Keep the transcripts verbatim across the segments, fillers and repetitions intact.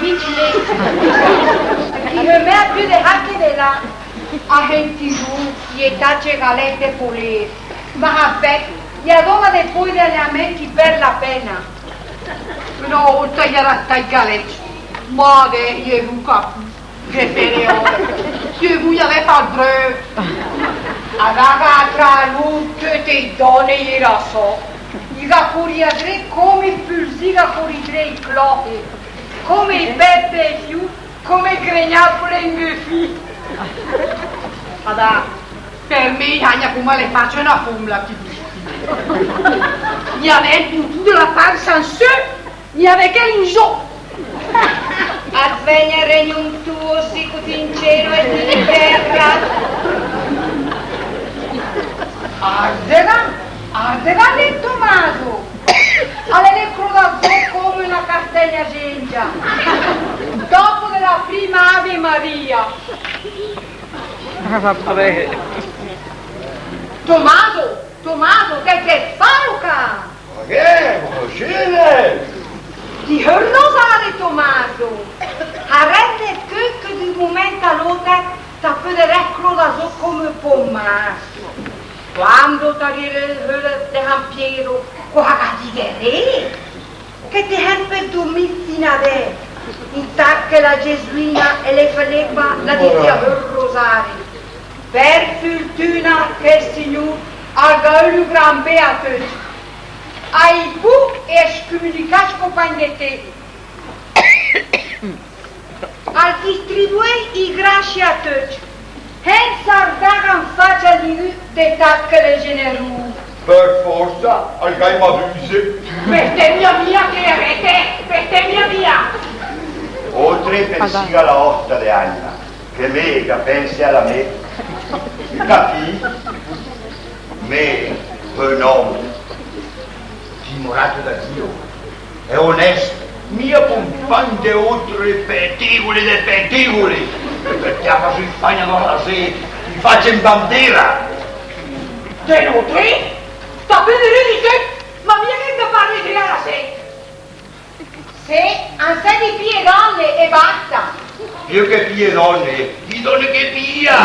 Chi me ha piö de hacche de là, a hentì zó i tace galète polèr, ma a fèt, i a dóma de pòi de allenamènt per la pèna. Öna ólta i era stai galècc, ma adès i è du capù, che fé de ólta, i è du i a dèt al bröt. Adà, tra lur töte i dòne i era sö, i ga curìa dré come i pülzì ga curìa dré i clòche, come i pèpe e fiur, come i gregnàcole ingöfì. Adà, per mé i hagna come l'è fàcia öna fómla, chi disi. I a vènt butù de la pansa in sö, i a vènt chèl in zó. Al vègna el regno tuo, sicut in cielo ed in terra. Àrdega, àrdega lé, Tomaso. A l'è crodàt zó come öna castègna zéngia. Dòpo de la prima Ave Maria. Tomaso, Tomaso, che te fé ca? Ma che? Ma così? Dì ol rosare, Tomaso. A rèndet cönt che d'ün momènt a l'óter ta pödet crodà zó come pò màs. Quando ta diré de San Piero, cosa ga digheré? Che te hét pödü durmì fina adès, intàt che la Gesuina e la Felepa la dizìa ol rosare. Per fürtüna che ol Signùr al ga ölü gran bé a töcc, ai bu e ai scümünicàcc compàgn de té. Al distribuéi i grassie a töcc, sènsa ardarga in fàcia a nigü, de tat che l'è generùs. Per fórsa, al gh'à i madüse. Bestèmia mia, Clerete, bestèmia mia. Ótre pensì a la òsta de anima, che mé ga pènse a la mé. Capìt? Mé, ü òm timoràt da Dio e onèst, mia compàgn de ótre petégole de petégole, perchè a fà sö i spagna dò la sét, i fà in bandéra. De nóter? Sta bene, dì té, ma mia che te parli de la sét. Sé, an sét di pìe dòne e basta. Piö che pìe dòne, di dòne che pìa.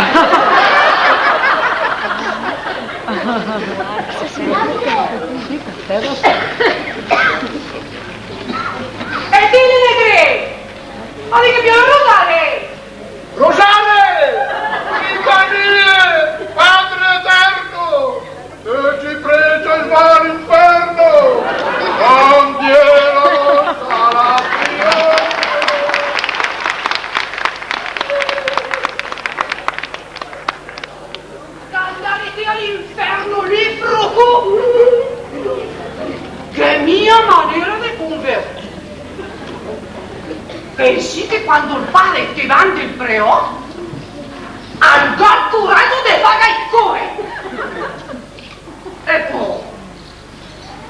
E dì le tre. Ma di che pìa, Rosare? Rosare! Padre eterno! E chi prega e va all'inferno! Candiera salvazione! Andrete all'inferno, lefroco! Che mia manéra de convertì! Pensì che quando ol pare te manda ol preòst, al gh'à ol curagio de fàga córe! E pò,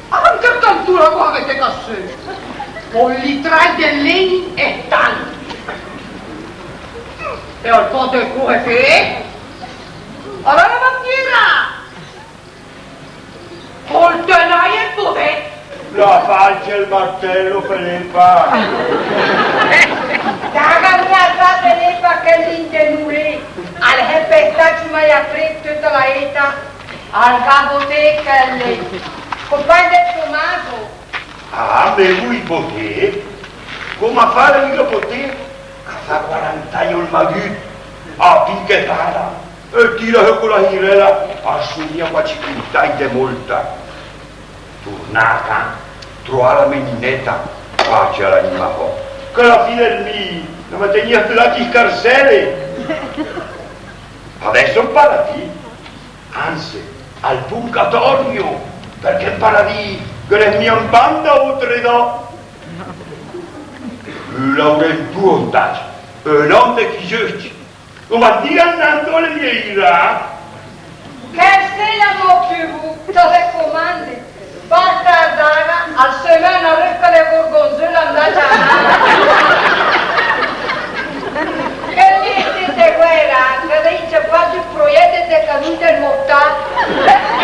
anche a tantura, guarda che cassé. Un litràcc de lègn e tant. E al pòde córe fé? Alura la bandiera! Col tenàl e 'l podè. La falce e 'l martello, Felepa. Daga mia a Felepa chèl lì de nulé. Al è pestàcc mai a crép töta la éta. Al gh'à botégh chèl lé. Compàgn de Tomaso. Ah, mé gh'ó botégh? Come fàga mia a botégh? Che fa quarant'agn ol magüt, a pì che parla, e tira sö co la sirèla, al somìa quasi quint'agn de mólta. Turnàt a cà, troàt la mé Ninèta, pace a l'anima sòa, che la fì del mì la me tegnìa sö la scarsèla. Adès só 'n paradìs, anse, al purgatorio, perchè 'n paradìs ghe n'è mia 'n banda ótre dò. Ü laurentù 'n tacc, ü òm de chi zöcc, ma dì a 'n Antone Vieira. Che se la mò piö, ta recomande, basta ardàla, al sómèa öna rösca de gorgonzöla 'ndacc a... Che lì de guèra, che lì gh'è quasi ü proiècc de canùs del Mòrtal,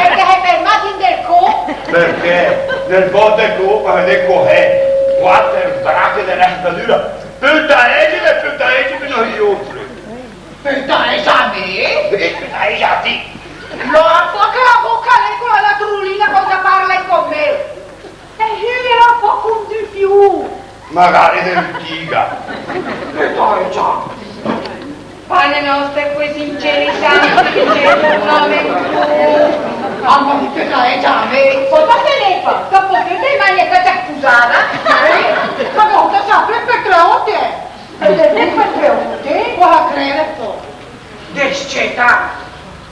e che s'è fermàt in del có. Perchè? Nel bòt de có, ma de cos'è? Quàter brache de restadüra. Pötaègeme, pötaègeme noióter. Pötaègeme? Eh, pötaègeme a ti. L'órbo che la bóca l'è, co la latrulina, quando parla con me. E ü l'è ü pó cundüfiù. Magare de litiga. Pötaègeme. Pane nòste, quèi sincerità, che ce lo nome tu. Amò, pötaègeme. Pòta, Felepa, dòpo töte i magna che t'è spusada. Eh? Ma no, te sa, per, per tre óte. E de per tre óte? Quala crède pò? Descetà.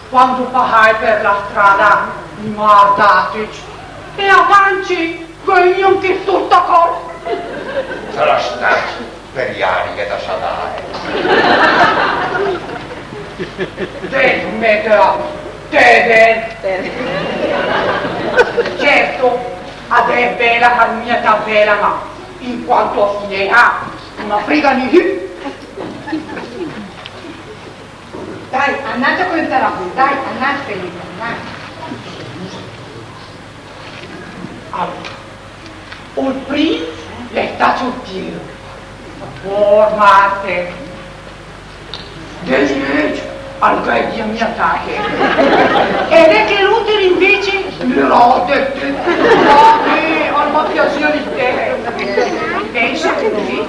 Quando pasàe per la strada, i m'à ardàt, e a pancì, che i m'à anche sota còl. Sarà stacc per i àrighe da sadàe. Dèi, mètela, te, dèi. Certo, adès bèla, che l'è mia tat bèla, ma in quanto a finèa, no me frega nüü. Dai, anàcc a cöntà la bù, dai, anàcc, Felipe, anàcc. Alura, ol prim l'è stacc ol Tier. Pòer màrter. Dösgöt, al gh'à dìcc agn mia tat. E de chèl óter invece, l'era de, de, de, al m'à piasìa l'idèe. Pènsa che cusì,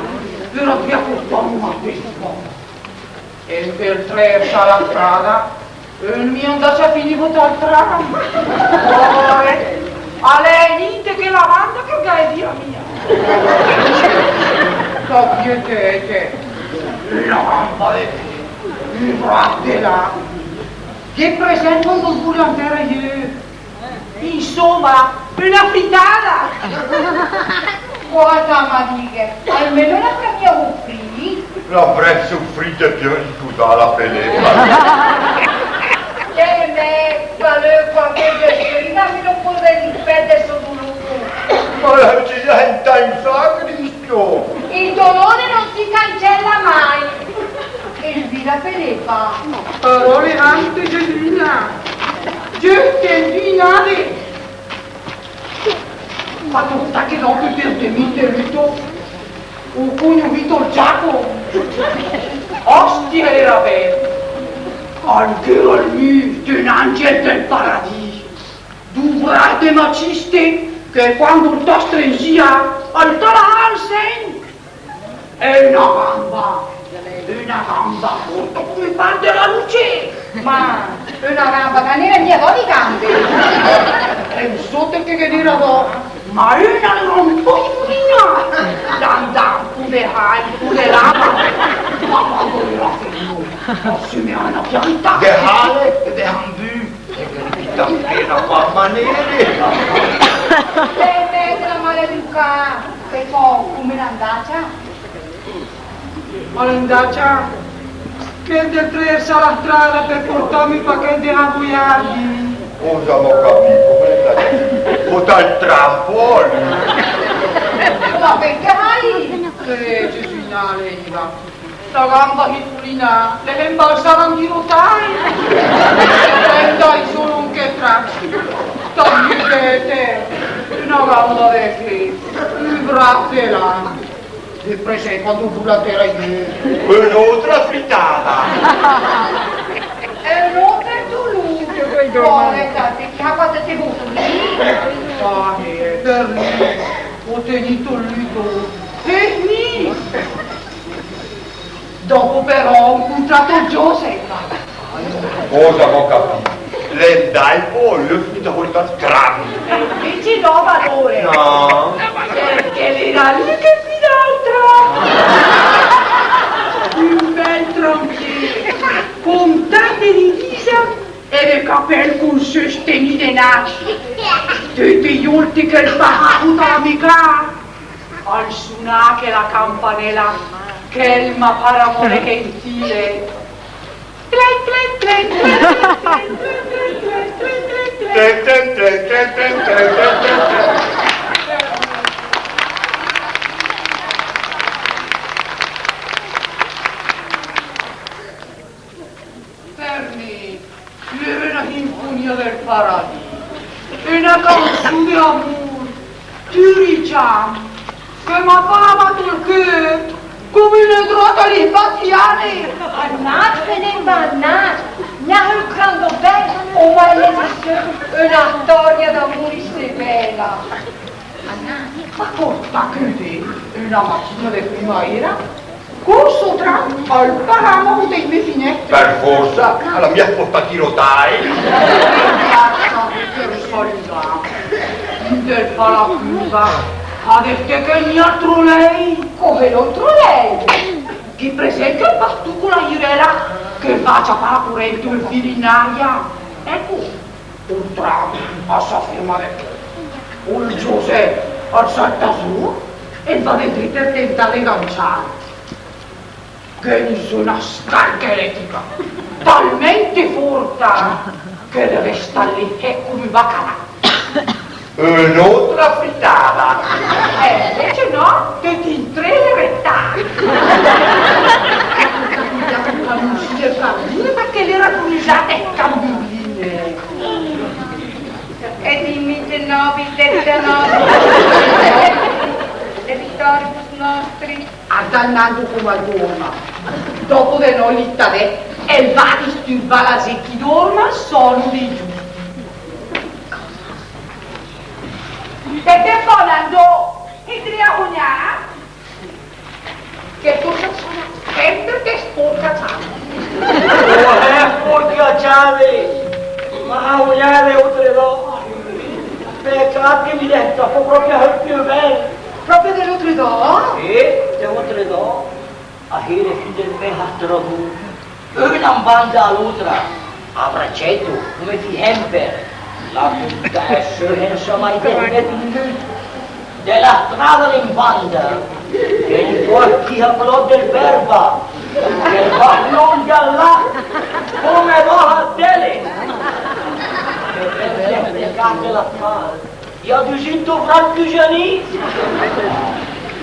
l'era dré a purtàm öna bèstia. E per trèrs la strada, ü m'è 'ndacc a finì sota al tram. Pòer, a l'è nient che la banda che gh'è via mia. Sta quietete, öna gamba de ché, ü bracc de là. Che presènt quando sbura in tèra i öv. Insoma, öna fritada! Cosa ma dighe, almeno la famìa sofrì? L'avrèss sofrìt piö de sposàla, Felepa. Che me, qualöna che sofrì, ma mi no pödèss dispènd ol so dolùr. Ma la cità in tansa, Cristo! Il dolore non si cancella mai. Elvira, Felepa. Parole sante, Gesù, Gesù, che vinade! Ma tu sta che dòpo per de mì, te lüto, ü cugno Vito Giaco. Ostia, l'era bèl. Al gh'era lü, ün angel del paradis. Du bracc de maciste che quando 'l te strengia, al te làa ol sègn. E öna gamba, öna gamba, sóta come par de la luce. Ma öna gamba, che ghe n'ìa mia dò de gambe. E sóta che ghe n'ìa dò, ma öna l'era ü pó in furìa. L'andàa ü pó de là, ü pó de là, ma, ma quando l'era fèrm, al sumèa öna pianta. De ale e de ambù. E che li pita 'n pé a par manere. Te, te, te la maleducà. E pò, come l'è 'ndacia? Ma l'è 'ndacia che de trèrs la strada per portàm ü pachèt de avoiardi. Cosa m'ó capìt, come l'è 'ndacia? Sóta al tram, pò lü. Ma perché hai? Eh, Gesù, in là, lé, i va. Sta gamba sciturina, l'è 'mbalsada in di rotaie. E 'ndàa sö in chèl tram. Sta quietete, öna gamba de ché, ü bracc de là. E presènt quando sbura in tèra i öv. Ön'ótra fritada. E ön'óter dolùr. Pòer, te, che ha fat ol so dolùr. Ah, eh, per lü, ó tegnìt ol lüt. E mi? Dòpo però ó 'ncuntràt ol Giosèp. Cosa m'ó capìt? L'è 'ndàcc pò lü, l'è finìt fò dal tram. E invece no, valore. No. Perché l'era lü che guidàa ol tram. Ü bèl tramcé, con tante divise e de capèl con sö stegnì de nas. Töte i ólte che 'l pasàa sóta la me cà, al sunàa chèla campanèla, chèl ma par amore gentile. Tlen, tlen, tlen. Per me, l'era öna sinfonia del paradis. Öna cansù de amùr, pür i ciam, che m'à paràt ol cör. Come l'è dròta lé, Bastiane! Annàt, se n'è annàt! Gnà ol crando bèl, o ma l'è öna stòria d'amùr isé bèla! Annàt! Ma pòrta chèl dé, öna matina de primaéra, córs dré al paràmaro di mé finèstre. Per fórsa, a l'à mia pòrtàt i rotàe. Basta, per salüdà. Del fà la curva, a vèd che gnà ol trolèi. Come, ol trolèi? Gh'è presènt chèl bastù co la girèla che 'l va a ciapà la corènt, ol fil in aria? Èco, ol tram al sa ferma de còp. Ol Giosè al salta sö e 'l va de dré per tentà de ganciàl. Gh'è 'ndà sö öna scarga elètrica, talmènt fórta che l'è restàt lé sèc come ü bacanà. Ön'ótra fritada. Eh, invece no, töcc in tré l'è restàt. Perché l'era crusàt e cambiuline. E dìm, Zenobi, de Zenobi. De Vittoribus nostri. Arda 'l Nando come al dórma. Dòpo de nò lì ta dét, el va a disturbà la zét che i dórma ol sòno dei giusti. Sènt ü pó, Nando, e te a sognà? Che tu sógnet sèmper de spórca ciave. Oh, eh, spórca ciave! Ma a sognà de ótre dò. Pecàt che mi dèsta, fó pròpe ol piö bèl. Pròpe de ótre dò? Sì, de ótre dò. Ahére sö del mé astradù, öna in banda a l'ótra, a bracèto, come sèmper, la pòrta sö sènsa mai desmèt ü minüt de la strada de in banda, che i pòrta a Clòt del Verba, che va flónc de là, come dò sardèle, che per sèmper càt de la spàl. I à düsènt franch, Gianì?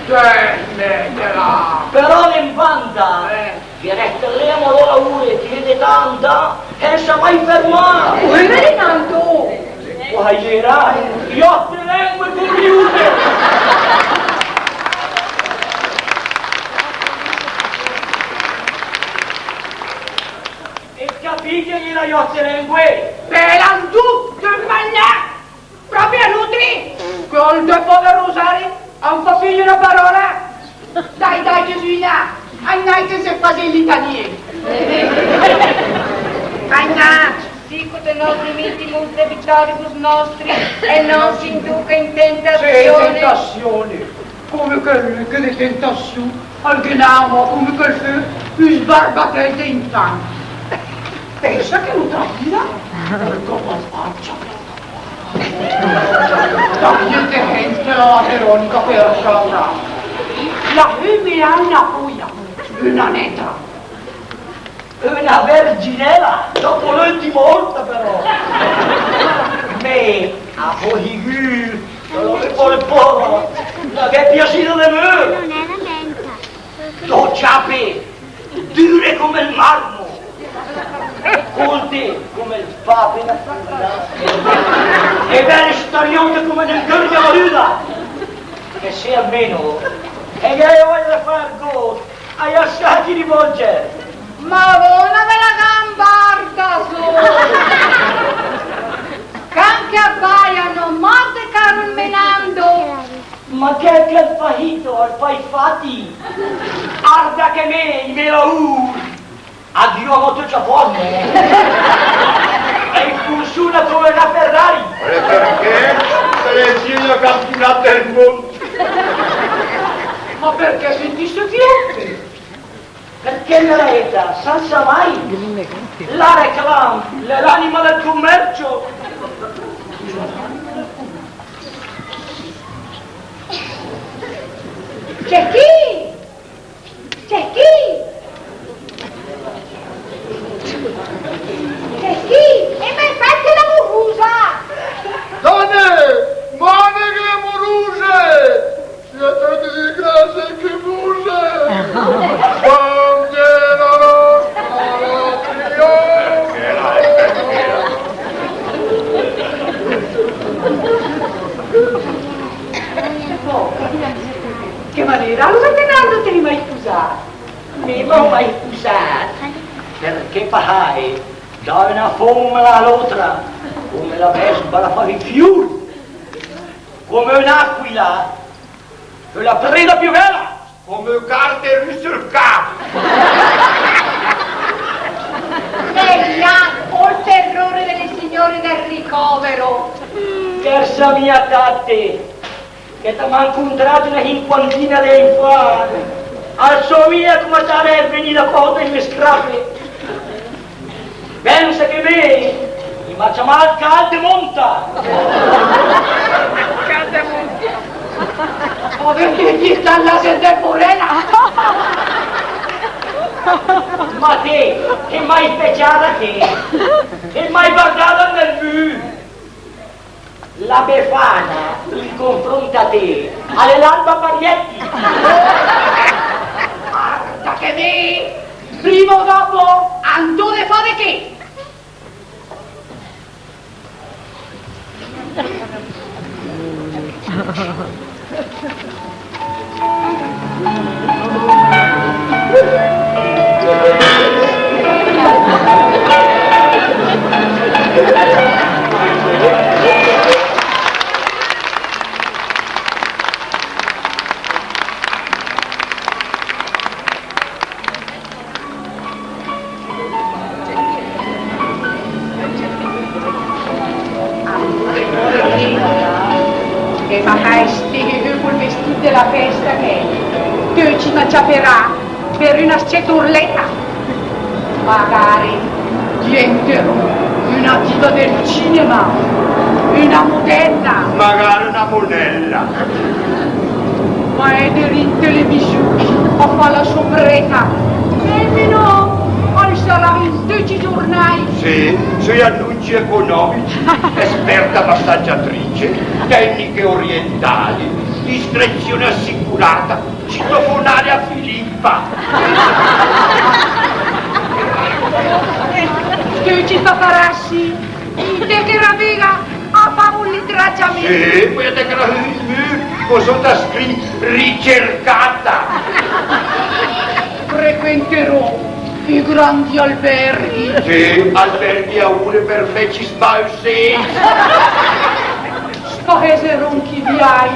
Dai, smètela! Però in banda, eh, che rèsta lé a mò laùr, che de tanta, sènsa mai fermà! Ui, Nando! Quai éra, i òste lèngue cumpiute! E capìt che i éra i òste lèngue? Bèla, Nando, te magnà! Pròpe a nótri, che ol depò de rosari, a 'm fà pì öna paròla. Dai, dai, Gesuina, anàcc che se fase i litanie. Anàcc. Sicut nò dimitimus de Vittoribus nostri, e nò s'induca in tentazione. Sì, tentazione. Come che lü che de tentasiù al ghe n'à amò come che 'l fö ü sbarbatèl de infant. Pènsa che l'ótra sira, ol còp al fàcia. Dai, che hènte la Veronica per sciaurà. La fèmena öna foia, öna nétra. Öna verginèla, dòpo l'öltima ólta però. Mé, a fó sigür, che la me pòrta, la gh'è piasìda de mör. Dò ciape, düre come 'l marmo, cólte come 'l pà apéna furnàt, e bèle stariòte come 'na gërga barüda. Che se almeno, e che i öle fà argót, a i à sö a chi rivolgès. Madóna de la gambarda, sö! Can che abbaiano, morte, caro il Menando! Ma che, che 'l fà sito, al fà i fati? Arda che mé, i mé laùr, a gh'ó amò töcc a fórma, eh? E i funsiuna come öna Ferrari. E perché? Se l'è inscì a campiunàt del mónd. Ma perché sentìstu chiamà? Perché nella vita, sànsa mai, la reclam l'è l'anima del commercio. Cecchì! Cecchì! Cecchì! E me fète la murusa! Dòne! Mòrte che muruse! Sié töte disgrasé che muse! Quande la nòsta la triò! Che Alura, alura te Nardo te l'hee mai spusàt? Mé m'hoo mai spusàt, perché pà hee, da öna fómna a l'ótra, come la vespa la fa i fiur, come ön'aquila, la preda piö bèla, come carte rüsülcà. L'è ol terrore de le signore del ricovero. Scherza mia, Tatte, che t'à mai incontràt öna sinquantina de agn fa? Al somìa come a t'àree vegnida fò de le scrape. Pènsa che mé i m'à ciamàt Cal de Monta. Cal de Monta. Avèt dit Cal de Porella. Ma té, t'hee mai speciada té? T'hee mai vardada nel mü? La Befana, in confrónt a té, l'è l'Alba Parietti. Arda che mé, prima o dopo, an t'ó de fà de ché. E magari stì col vestìt de la fèsta che töcc i ma ciaperà per öna s-cèt urlèta. Magari diventerò öna diva del cinema, öna modèla. Magari öna monèla. Ma èder in televisiù a fà la soprèta. E mé no, al sarà in töcc i giornai. Sé, sö i anunci economici, esperta massaggiatrice, tecniche orientali, discrezione assicurata, citofonare a Filippa. Töcc i paparazzi, in tèchera vega, a fà ol ritracciamènt. Sé, pò in tèchera vega, co sóta scrìcc ricercata. Frequenterò i grandi alberghi. Sé, alberghi a ure per vècc sbaussét. Spaeserò anche i viài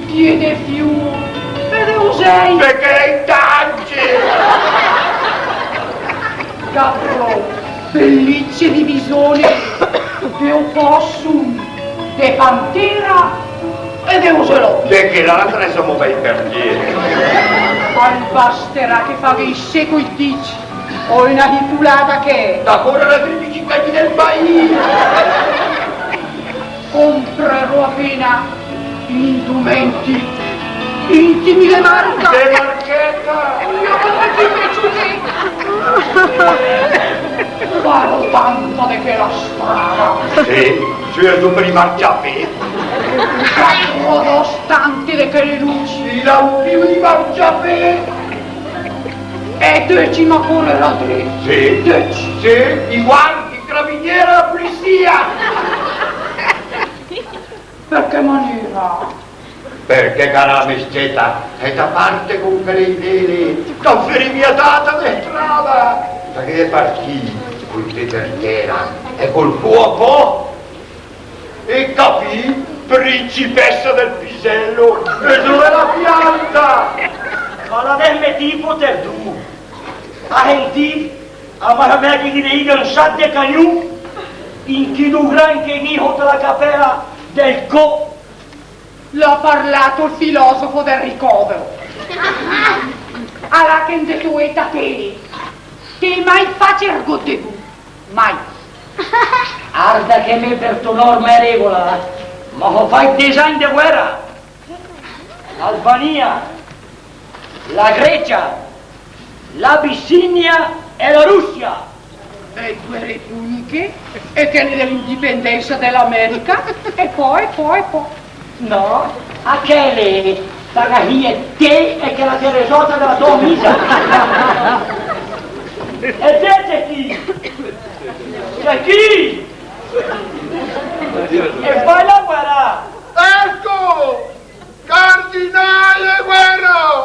pié de fiur e de usèi. Perché in tance? Gavrò pellicce de bisone, de opòssum, de pantera e de oselòt. De chèla la tresemo bèi per tié. Al basterà che faghe i sé coi dicc, o öna hipulada che... Da córer a trìdec cità del paìs. Comprerò apéna indumèncc intimi de marca. De marchèta! Mia, come ti piace? Farò tanta de chèla strada. Sé, sö e sö per i marciapé. Farò tante de chèle luci. I lampì, i marciapé. E töcc i ma corerà dré. Sé. Töcc. Sé, i guardie, i carabinieri, la pulisia. Per che manéra? Perché, cara la mé s-cèta, e ta parte con chèle idee lé, ta fé mia tata de strada. Ta gh'ét de partì coi pié per tèra e col có a pò. E capì, principessa del pisello, e dóe la pianta? Ma la dèm metì pò tèr du. A hentì, a ma sa mia che ghe n'ìga ü sac de cagnù in chi du gran che gh'ì sóta la capèla del có. L'à parlàt ol filosofo del ricovero. Alura che 'ndét a tele, te mai fàcc ergót de bu, mai. Arda che mé per tò norma e régola, ma hó fàcc dés agn de guèra. L'Albania, la Grecia, l'Abisinia e la Russia. E du repùbliche, e chèle de l'indipendènsa de l'América, e pò, e pò, e pò. No, a chèle, ta gh'ét té e chèla Teresòta de la tò amisa. E té, Cecchì? Cecchì? E fà la guèra? Ecco! Cardinale Guerra!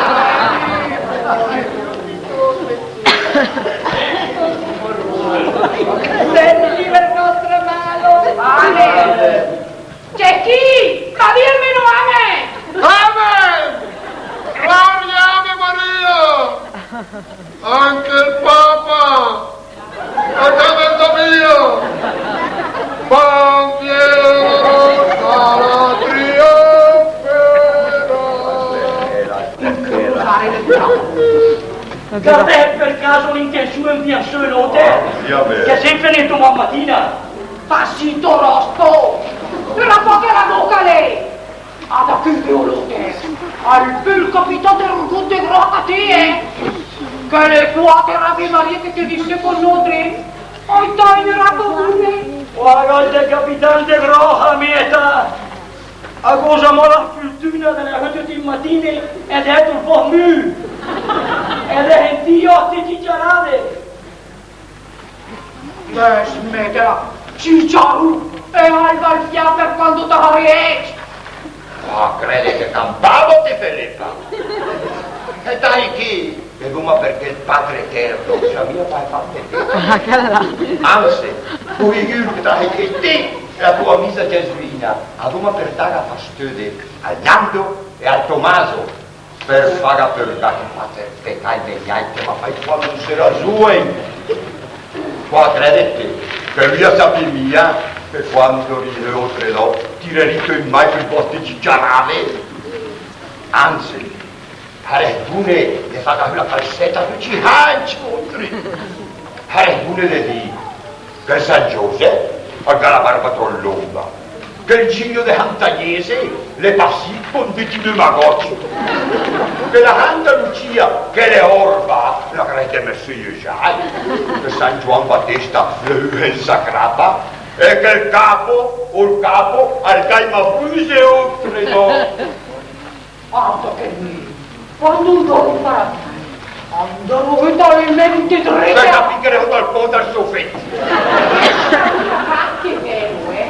Gh'àrdet per caso l'intensiù de invià sö l'óter? Che sét fenìt domà matina? Sta zito, Ròsto! Però pò che la bóca lé! Ada, che gh'ó l'óter! Al pöl capità de rugót de gròha a té, eh! Chèle quàter Ave Maria che te dìset con nóter, ai t'à inveràt pò ü. Guarda, ol capitàn de gròha, mé, a gh'ó zamò la fürtüna de lé töte i matine e de èd ol fò mü e de sentì i òste ciciarade. Smétela, ciciarù, e alga ol fià per quando te riès. Ah, crèdet che campàa, te Felepa? E dai, che E dóma perché ol Padre Eterno s'avìa fat fà per té. Ah, chèla là. Anse, gh'ó ü che t'à chèst, la tò amisa Gesuina, a dóma per dàga fastöde al Nando e al Tomaso, per fàga pörgà chèl pàter pecàt de gnàcc che m'à fàcc quando s'éra zùegn. Pò crèdet che lü al sa mia che quando rivé óter dò, tirerì sö in mà chèle vòste ciciarade. Anse, sarès bù de fàga la calzèta sö i cicc, óter. Sarès bù de dì che San Giösep al gh'à la barba tròp lónga, che ol Gigno de Sant'Agnese l'è passìt con dét i dò magòcc, che la Santa Lucia, che l'è orba, la gh'à i mèss sö i ögiài, che San Giuan Batesta l'è ü sènsa crapa, e che ol Capo, ol Capo, al gh'à i mabüse óter dò. Arda che mé, quando 'ndó in paradìs, 'ndaró a vèd almeno töte e dré. Te capìset che 'ndó al fónd al sò fèt. Che bèl, eh?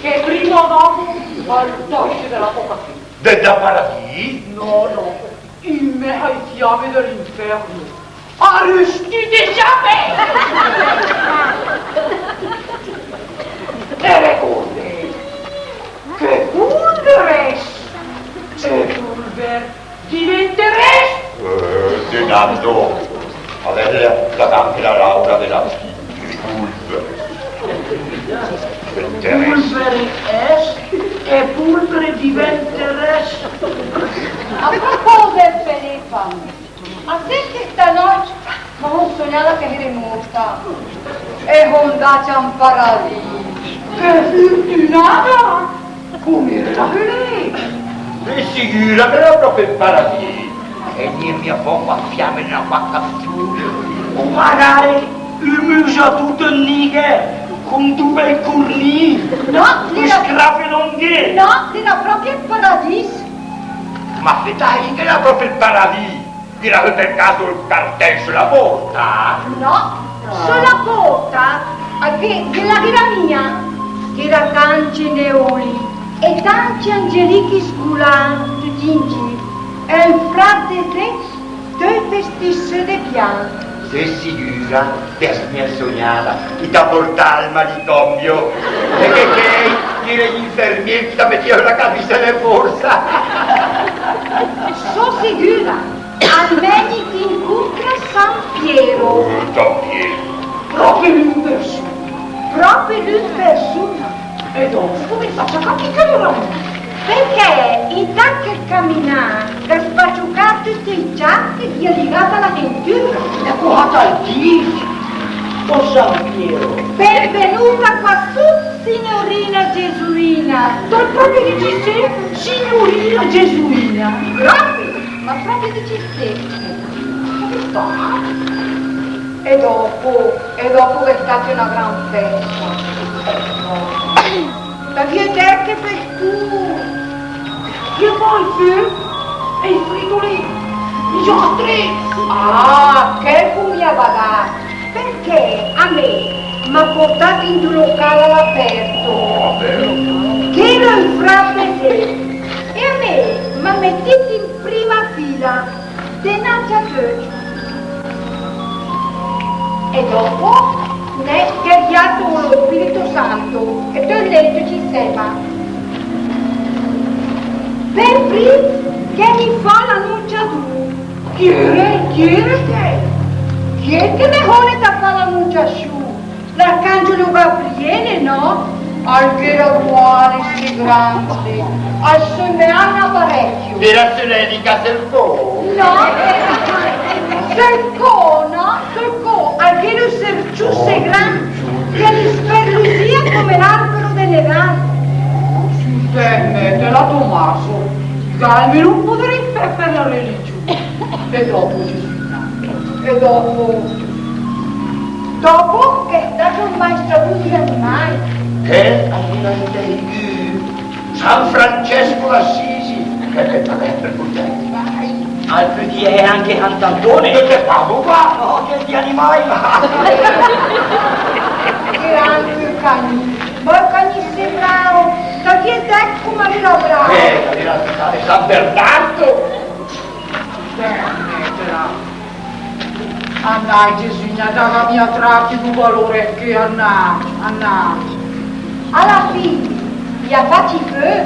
Che prima o dopo al tòs de la bóca. De, de paradìs? No, no. In mès ai fiame de l'infèrno. Arrustì de sciape! E regórdet che pulpre e pulpre diventerès. Eh, Denando, adès la, la canta la Laura de la Pulpre. Diventerès. Pulpre ès e pulpre diventerès. A propòsit, Felepa, a sét che stanòcc m'ó sognàt che sére mórta e só 'ndàcia in paradìs. Che fürtünada! Come la vèdet? Sé sigüra che l'è pròpe in paradìs. E gnì mia pò a fiame de na vaca. O magare ü müsatù töt nìgher, con du bèi curnì. No, l'era... Scrape lónghe. No, l'era pròpe in paradìs. Ma fét, che l'era pròpe in paradìs. Gh'ìa per caso ol cartèl sö la pòrta? No, sö la pòrta, a che, che la gh'ìa mia, gh'ìa tance neòle e tance angelìche sculànt töt in gir, e ü fràt de zé töt vestìt sö de bianch. Sé sigüra? Te sét mia sognada, i t'à portàt al manicomio. E che, che, che i infermiér i t'à metìt la camisa de fórsa. Só sigüra, almeno i t'incontra San Piero. Eh, San Piero. Pròpe lü in persuna. Pròpe lü in persuna. E dópo, come fó a capì che l'era lü? Perché in tat caminà gh'à sbaciucàt töte i ciache che i gh'ìa ligàt a la sentüra. E cosa te dis, o San Piero? Benvenuta quassù, signorina Gesuina. Te pròpe diset, signorina Gesuina? Pròpe, ma pròpe diset. E dópo, e dópo gh'è stàt öna gran fèsta. Ecco. T'avìe dèt che fét tü. Che pò i fü? E i fritolì? I giòtri? Ah, chèl gh'ó mia badàt, perché a mé m'à portàt in d'ü locàl a l'apèrto. Gh'ìa ü fràt de zé, e a mé m'à metìt in prima fila, denàcc a töcc. E dòpo, né, gh'è viato lo Spirito Santo, e töcc lé insèma. Per prim, che me fà l'anunciatur. Chi éret, chi éret chèl? Chi éret che me ölet a fà l'anunciassiù? L'arcangelo Gabriele, no? Al gh'éra uguale, sé grande, al sömeàa parèch. L'era sö l'èlica del fò? No. Sècc, nò, sècc, al gh'è ü serciù isé grand che 'l sperlüsìa come l'albero de Nedal. Sènt, mètela, Tomaso, che almeno ü pó de rispèt per la religiù. E dopo, Gesù, e dopo? Dopo che gh'è stacc ol maestro Giuseppe Mai. Che? San Francesco d'Assisi, che, che, che, che, al pödìa ès anche Sant'Antone. Che te parlo qua? No, che di animali, ma... Che anche ol cagnì. Ma ol cagnì isé brao, t'agh'ìet dècc come l'era brao. Eh, l'era San Bernardo. Bene, però. Anà, Gesù, na daga mia trà chi du balù ché, anà, anà. A la fì, i à facc i fö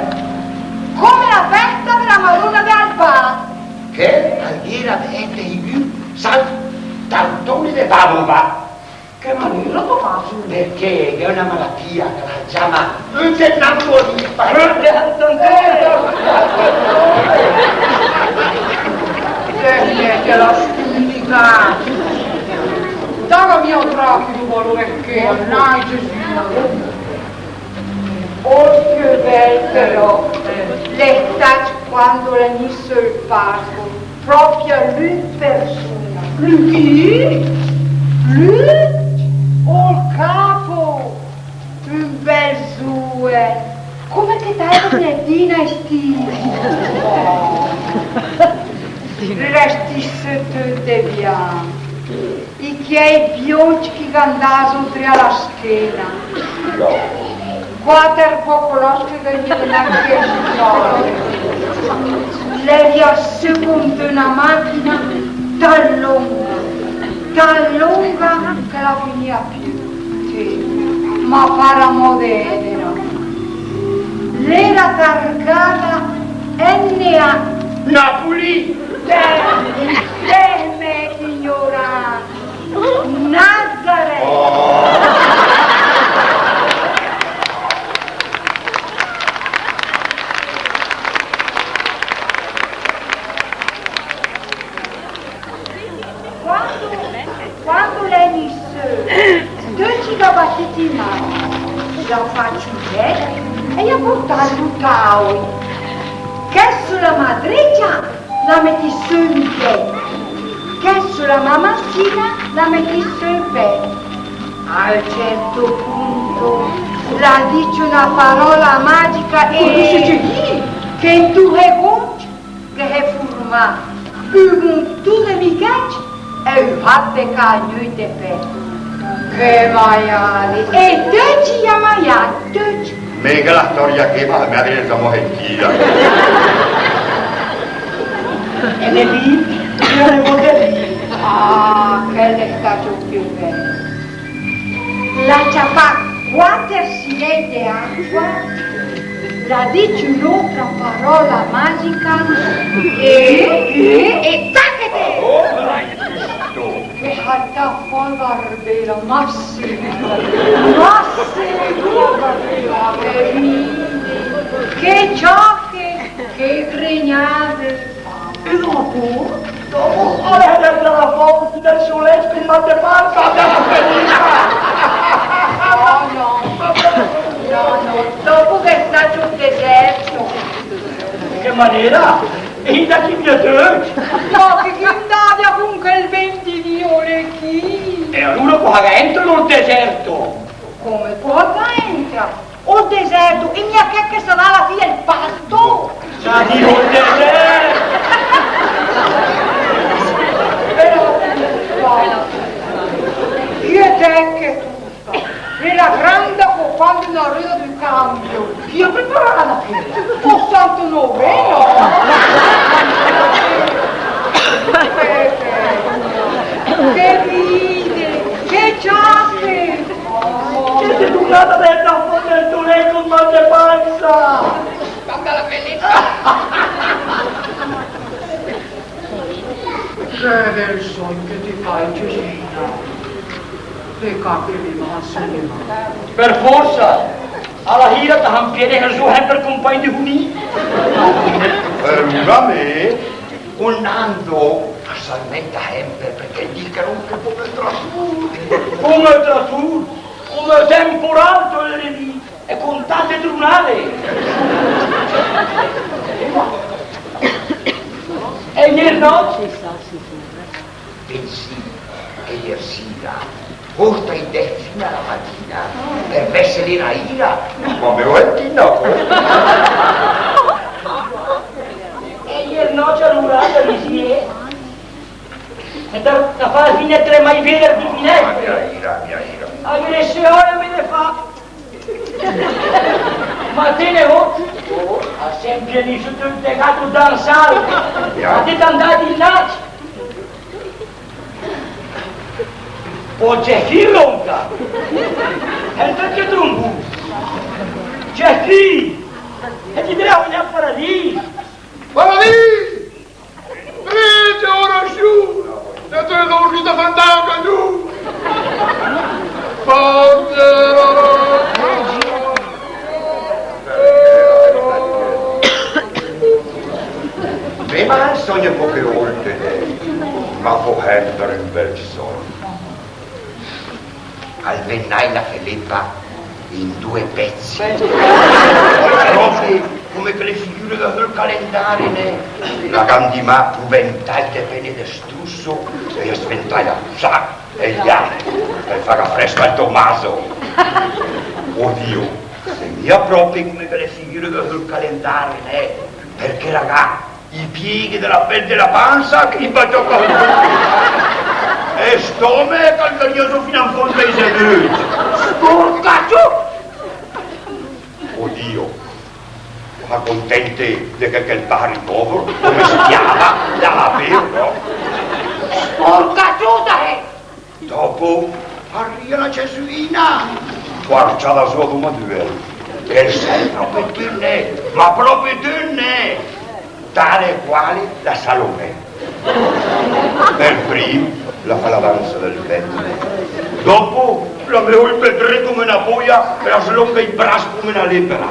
come la fèsta de la Madóna de Albà. Che? Al gh'ìa dét i San Antone de Padova. Che manéra, Tomaso? Perché gh'è öna malatìa che la ciama Eugenatoria. Eh, che la stüdica. Daga mia trà chi du balù ché, anà, Gesù. Oh, che bèl però. L'è stacc quando l'è gnì sö ol palco. Pròpe lü in persuna. Lü chi? Lü? Ol capo! Ü bèl zùen. Come che te gh'ét dì, Steve? L'è stacc töt de bianch. I chèi bióncc che 'l gh'à 'ndàt zó dré a la schéna. Quàter pocolòcc che ghe n'ìa anche sö. L'è riàt sö come d'öna machina tat lónga, tat lónga che la finìa piö. Sì, ma par amò de èdela. L'era targada N A. Napoli! Dèm, dèm, che ignorant. Nazaret! Oh! Quando, quando l'è gnì sö, töcc i gh'à batìt i mà, i l'à facc ü té e i à portàt ü tàol. Chèl sö la mà drécia l'à metìt sö ü té, chèl sö la mà massina l'à metìt sö ü pè. A ü cèrto punto l'à dicc öna paròla magica e... Che 'n du segóncc che s'è furmàt ü muntù de michècc e ü fat de cagnöcc de pè. Che maiàde! E töcc i à maiàt, töcc! Mé che la stòria ché, ma me la vegna zamò sentida. E de lì, io ne vöre lì. Ah, chèl l'è stacc ü piö bèl. L'à ciapàt quàter silècc de aqua, l'à dicc ön'ótra paròla magica e, e, e tachete! Che saltàa fò ü barbèl, ma sì, ma sì, che ride, che ciache, che gregnade. E dopo? Dopo, oh, l'è 'ndàt a fà ü tür de sul lècc col mal de pansa, l'è 'ndàt a finì. No, no. No, no. Dopo gh'è stacc ol desèrto. Che manéra? E i à dacc i bià töcc? No, che chi 'ndàa vià con chèl vènt de nìole ché? E alura cosa c'èntra ol desèrto? Come cosa c'èntra? Ol desèrto, e mia chèl che sarà la fì del pasto? Sa dì ol desèrto! Però, no, no. Chi è che tu? L'è la granda copanda in arèda del cambio. Chi l'à preparada chèla? Oh, santo noveno! Che ride, che ciache! Che te sét turnada de fà ol tö lècc col mal de pansa! Tanta la bellezza! Che bèl sògn che te fét, Gesina. Pecàt che me m'à sonnàt. Per fórsa, a la sira te 'mpènet zó sèmper compàgn de Hunì. Alura mé, con Nando, Talment sèmper, perché 'l dis che 'l ronca come ü tratùr. Come ü tratùr, come ü temporal, te l'é dì, e con tante trunade. E ier nòcc? Pensì che ier sira, órta i dèss fina a la matina, per vèss l'era ira, ma me ó 'ntinàt, eh? E ier nòcc alura, te l'é dì, eh? E ta, ta fà fina de tremà i vèder di finèstre. Ah, mia ira, mia ira. A vèder se ora me ne fa. Ma te ne ó? A sèmper lì sóta ol tègat a dansà. Ma te ta 'ndàt inàcc. Pò Gessì 'l ronca. E perché trombu? Gessì! E ti dirà un paradì. Paradì! Prèga, ora sciù, e te dórmi de fantàs, giù. Fante la Mé me sògne poche ólte, ma fó sèmper ü bèl sògn. Al vènda la Felepa in du pèzz. Pròpe come chèle figüre de sö 'l calendare, né? La gh'à 'ndimà du ventagl de pène de strusso e la sventàa sà e là, per fà frèsch al Tomaso. Odio, l'è mia pròpe come chèle figüre de sö 'l calendare, né? Perché la gh'à i pieghe de la pèl de la pansa che i baciòca sö. E 'l stòmech al gh'arìa sö fina in fónd ai zénöcc. Sporcachù! Odio, ma contèntet de che chèl pàster pòver, come 'l se ciama, l'à la pèl, no? Sporcachù, dai! Dòpo arìa la Gesuina, squarciada sö come dü. E 'l sa pròpe töt, né, ma pròpe töt, né. Tale e quale la Salomè. Per prim la fa la dansa del vènt. Dòpo la mèt ol pedré come öna bòia e la slonga i bras come öna lèpera.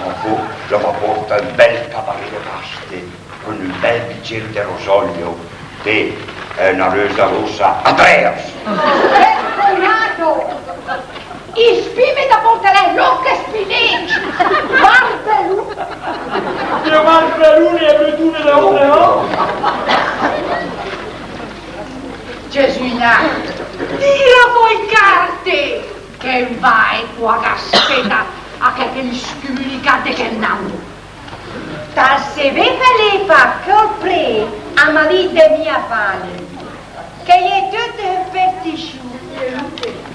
Dòpo la fa pòrta ü bèl cabarè de paste con ü bèl bicér de Rosolio, té e öna rösa rossa a trèrs. Ecco nato! I spì me ta pòrtarèss lóch e spinécc! Barbarù! Che barbarù, e brütüre de òmne, no? Gesuina, tira fò i carte, che 'n va, e qua che 'l spèta a chèl che l'è scumunicàt de chèl naso. Ta sé bé, Felepa, che ol prèt al m'à dìcc de mia fàl, che l'è töt spertisiù.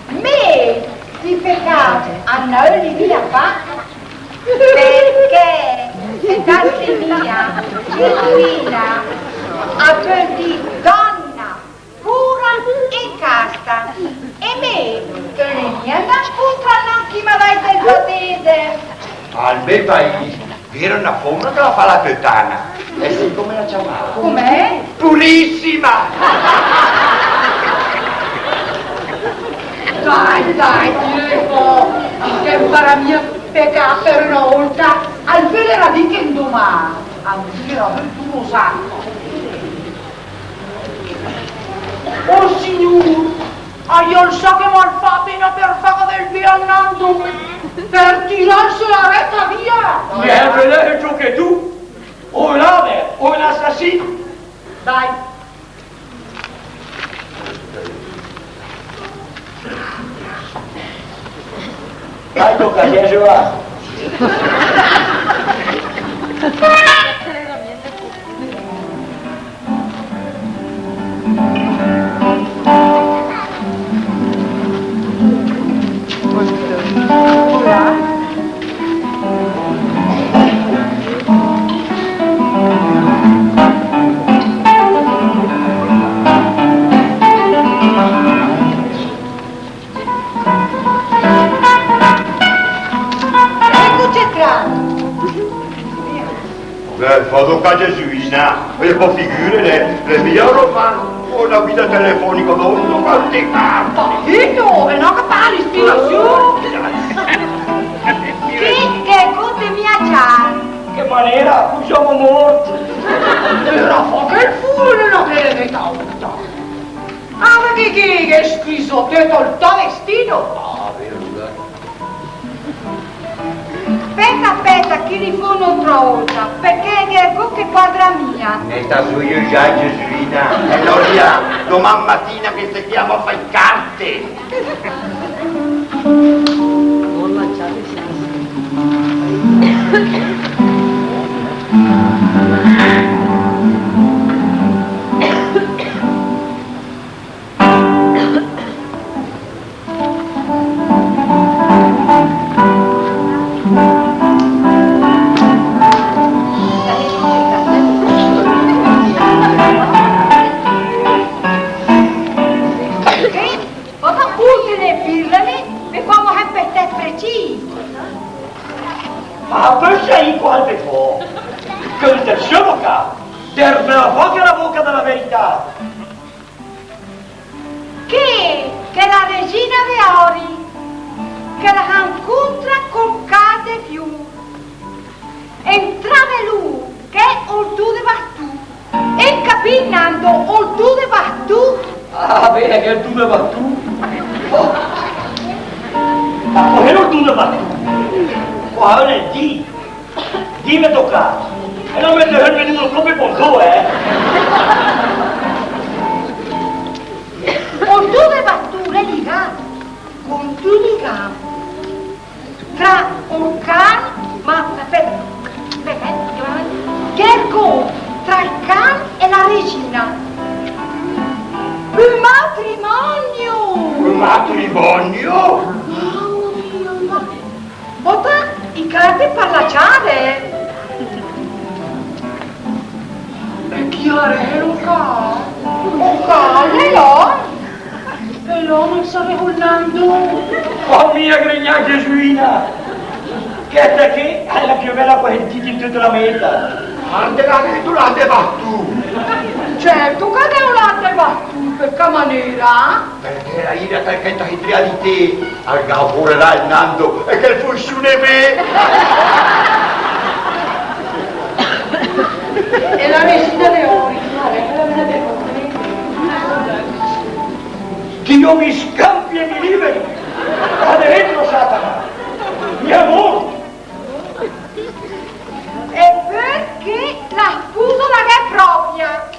Mé di pecàt a 'n öli mia fà, perché ta sé mia, Gesuina, a pöl dì dòna, pura e casta. E mé, che l'è mia 'ndàt scuntra a chi m'à dàcc ol batèsem. Al mé paìs, gh'éra öna fómna che la fa la tötana. E sét come la ciamàa? Come? Purissima! Dai, dai, tira fò, che 'n farà mia pecàt per öna ólta. Al vöderà dì che 'ndomà a 'm tirerà sö ol sacc. Oh Signùr, a i è 'l sacc che m'à fàcc apéna per fàga del bé a 'n Nando, per tiràs sö la rèta via! Mé, bèla, e ciò che tu, o làder, o l'assassin! Dai! Dai, tòca, viens, Joa. Eccoci qua. Eh, fó dóca, Gesuina, e pò figürese, l'è mia romàntica, öna guida telefónica, dóca, quante carte! Zitto, e no che parli, spira sö! Che, che conte mia ciàr, che Manera, cusì semo mort. Però fa che el fù, la benedeta ota. Ah, ma che, che, che schizo, te tol to vestito? Ah, vero, dai. Speta, speta, che rifondo un'altra volta, perché gh'è algo che quadra mia. Neta su io già, Gesuina. E allora, doman matina che se chiama a fare carte. Pòta, ültime birle, me quamo hèm per te precis. Ma pösa i quante fò? Che te sciamo ca? Dervela fò che la boca della verità. Che, che la regina de Ori, che la ha incuntra col Cardeflù, entrave lü, che ol du de bastù, e capì Nando, ol du de bastù. Ah, bene, che ol du de bastù. Oh. Ma come ol du de bastù? Qua non è di. Dime tocca. E non mi te venuto come con due, eh? Con due batture ligate, con due ligami. Tra ol can, ma, aspetta, aspetta, eh, che ergo tra el can e la regina. Un matrimonio! Un matrimonio? Mamma mia, ma Pòta, i carte per la ciave. E chi arèlo ca? Ol can, e lò? E lò, ma sarèl ol Nando. Oh mia, gregnà Gesuina! Chèsta ché l'è la piö bèla che hó sentìt in töta la mé éta. Ande la gh'ét ü lat de bastù? Certo che gh'ó ü lat de bastù, per che manera? Perché la ira che te hé trià di té, al ga furerà ol Nando, e che funsiuna bé! E la regina de Ori, Dio mi scampi e mi liberi! Va dentro, Satana! Mi amor! E perché la spusa la gh'è propria?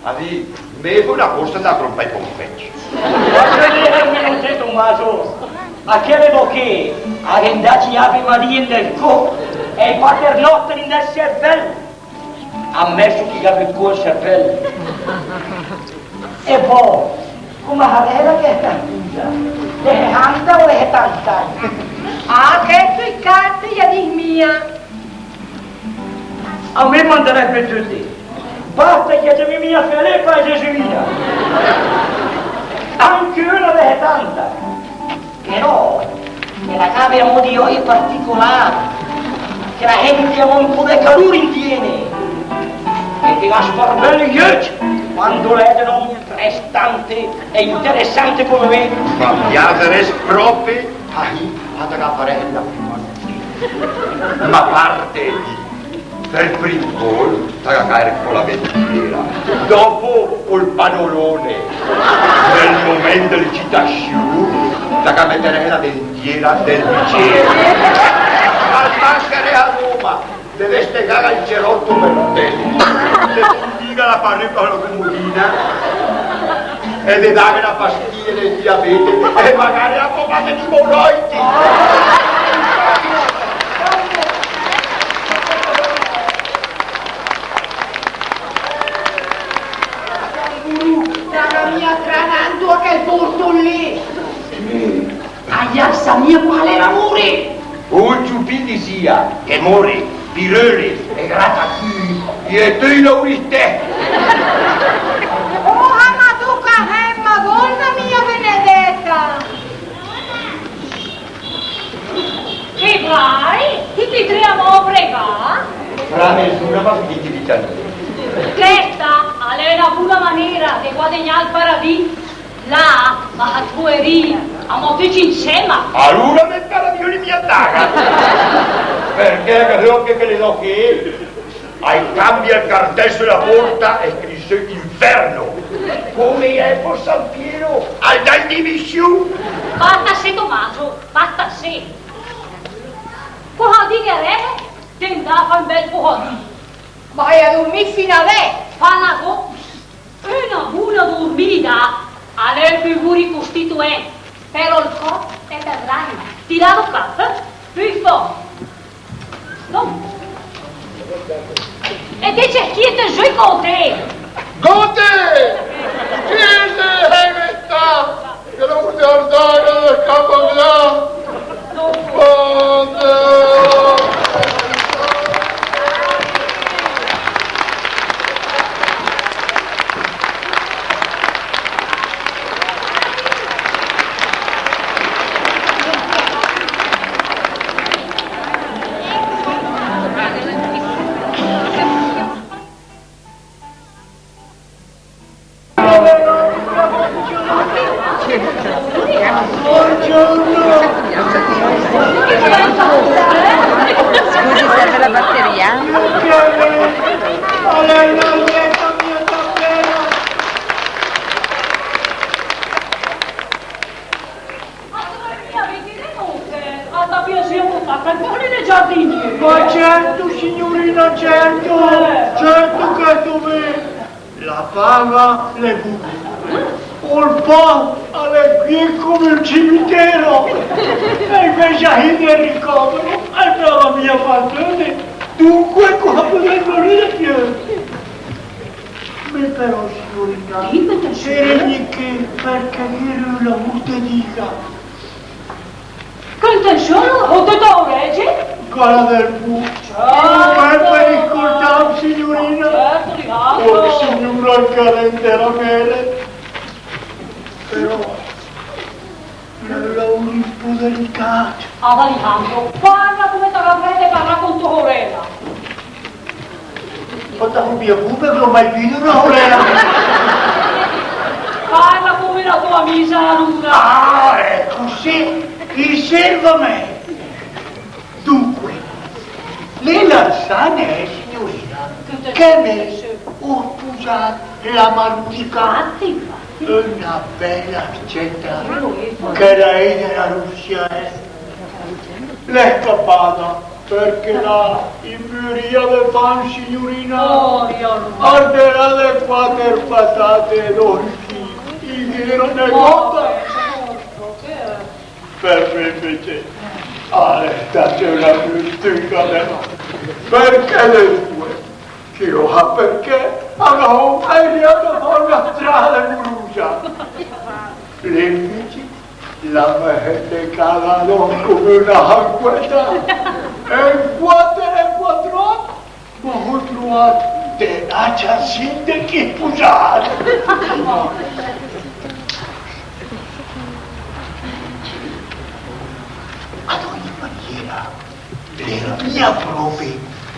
A dì, me fó la corsa da crompà i confècc. Ma che dire, mé, Tommaso? A chèle bóche, a gh'è 'ndacc i Ave Marie in del có, e i Pater Noster in del servèl. Ammesso che i gh'abbia 'l có e 'l servèl. E pò, come harèla chèsta spusa? De sesanta o de setanta agn? Ah, chèsto i carte i a dis mia. A mé m'andarèss bé töte. Basta che i a ciami mia Felepa e Gesuina. Anche öna de setanta. Però, che la gh'abbia amò di òi particolare, che la sènte amò ü pó de calùr in di ét, e che la sbarbèla i öcc quando la ède öna prestante e interessante come mé. Ma piaserèss pròpe a chi, a ta ga farèss la prima. Ma a parte Per prim cólp, ta ga caer co la dentiera. Dopo, ol panolone. Nel momènt de l'ecitassiù, ta ga meterèss la dentiera del bicér. Al mancarèss a Roma, te vèss de gala ol cerotto Bertelli. Te fó mia la parüca, la cumudina. E de dàga la pastilla del diabete. E magare la pomada di emorroidi. Canguru, ta ga mia tranàt a chèl bortolì. Sì. Aià, sa mia quale l'amore. Ol ciupì dizìa che more, piröle e grattacüi, i è töi laurì té. Oh, ma tu ca sét, Madona mia benedèta. Che vai? Tücc i tré amò a pregà? Fra mesura m'à finìt i candele. Chèsta l'è öna buna manera de guadagnà ol paradì. Là, ma a tuerì, amò tücc insèma. Alura me paradì l'è mia tara. Perché chèl che l'è lé, al cambia el cartèl sö la porta e scriv sö inferno. Come l'è, por San Piero? Al dà dimissiù. Basta sé, Tomaso, basta sé. Cosa digherèt de 'ndà a fà un bel po' a dì? Ma l'è a durmì fina adès. Fà 'na go- Öna buna durmida a l'è ü figuri costituènt, per ol còrp e per l'anima. Ti la do ca, eh? Pü fò. No. E te ce schiet sö i cote! Gote! Chi l'è che l'è stà? Che l'è ü giardano de Capablà. Scusi, serve la batteria? Ma signora mia, vedi, le mucche, a ta piace un po' fare qualcosa nel giardino? Ma certo, signorina, certo. Eh. Certo che sto bene. La paga l'è buna. Ol pan al è pié come ü cimitero. E invece a hinn el ricovero, eh, no la mia passione. Dunque, cosa potremmo dire più? Mé però, signorina, dime, tesoro, se regni ché, perché gh'éra ü lavur de diga. Che intensiù, ó töta orège? Guarda del bu. Certo. Come per ascoltar, signorina? Certo, diga. Oh, signora, che l'è intera mele. Però, l'è ü lavur un po' delicat. Ah, Alejandro, parla come te gavarèsset de parlà con to sorèla. Ho dato via pure, non l'ho mai visto una sorella. Parla come la tua amica Luna. Ah, ecco, sì, riservami. Dunque, lé la sa, né, signorina, che mé ó spusat la Marusica, una bella scèta, che l'è de la Russia, eh. L'è scapada. Perché là, in Buria de Pan, signorina, oh, io non... al de là de quater patate e dò rifiuti, i gh'éra negóta. Per mé invece, ah, l'è stata una fortuna, perché le due, chi lo sa perché, a gh'ó mai riata fò una strada amorosa. Lé invece la m'à sentàt come una sangueta. E in quater e quatr'òt m'ó troàt denàcc al sindech spusàt. Ad ogni maniera, l'era mia pròpe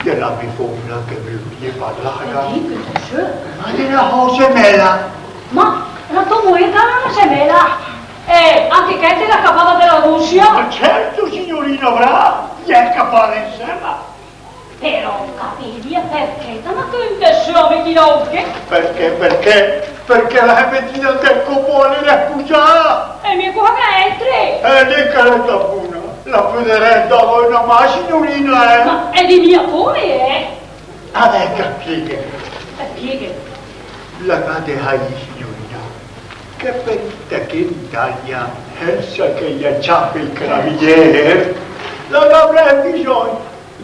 de la mé fómna che me ölia parlà. E dì, che te sö? Ma de la sò gemela. Ma la tò muér la gh'à una gemela? Eh, anche chèsta l'è scapada de la Russia? Ma certo, signorina, brava, i è scapada insèma. Però, capì mia perché, ma che intensiù, me tira anche? Perché, perché? Perché la s'è metida de copò a la spusada. E mé cosa gh'éntre? Eh, dì che l'è sta buna. La podarèss dà öna mà, signorina, eh? Ma, e dì mia come, eh? A vèda, la spieghe. La spieghe. La gh'à de saì, signorina, che per ché in Italia, sènsa che i ciapa i carabinieri, la gh'avrèss bisògn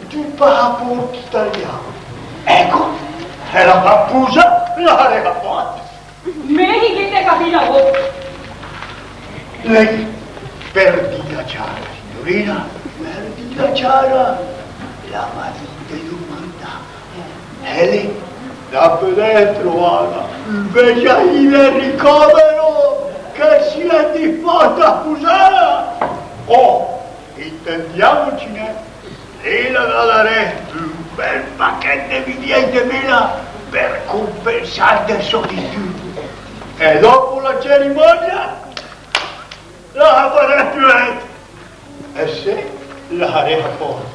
d'ü pasapòrt italian. Ecco, e la sò spusa la l'à de fà. Mé gh'ó de capì. Lé, per dìla ciara, signorina, per dìla ciara, la m'à dìcc de dumandà. E lé, la podèss troà ü vecc de ricovero che al sia dispòst a spusàla. Oh, intendiamoci, né? Lé la gh'à de dà ü bel pachèt de miliàcc de mela per compensàl de sò difùs. E dòpo la cerimonia, la farèss piö lèt. E sé, la farèss a pòst.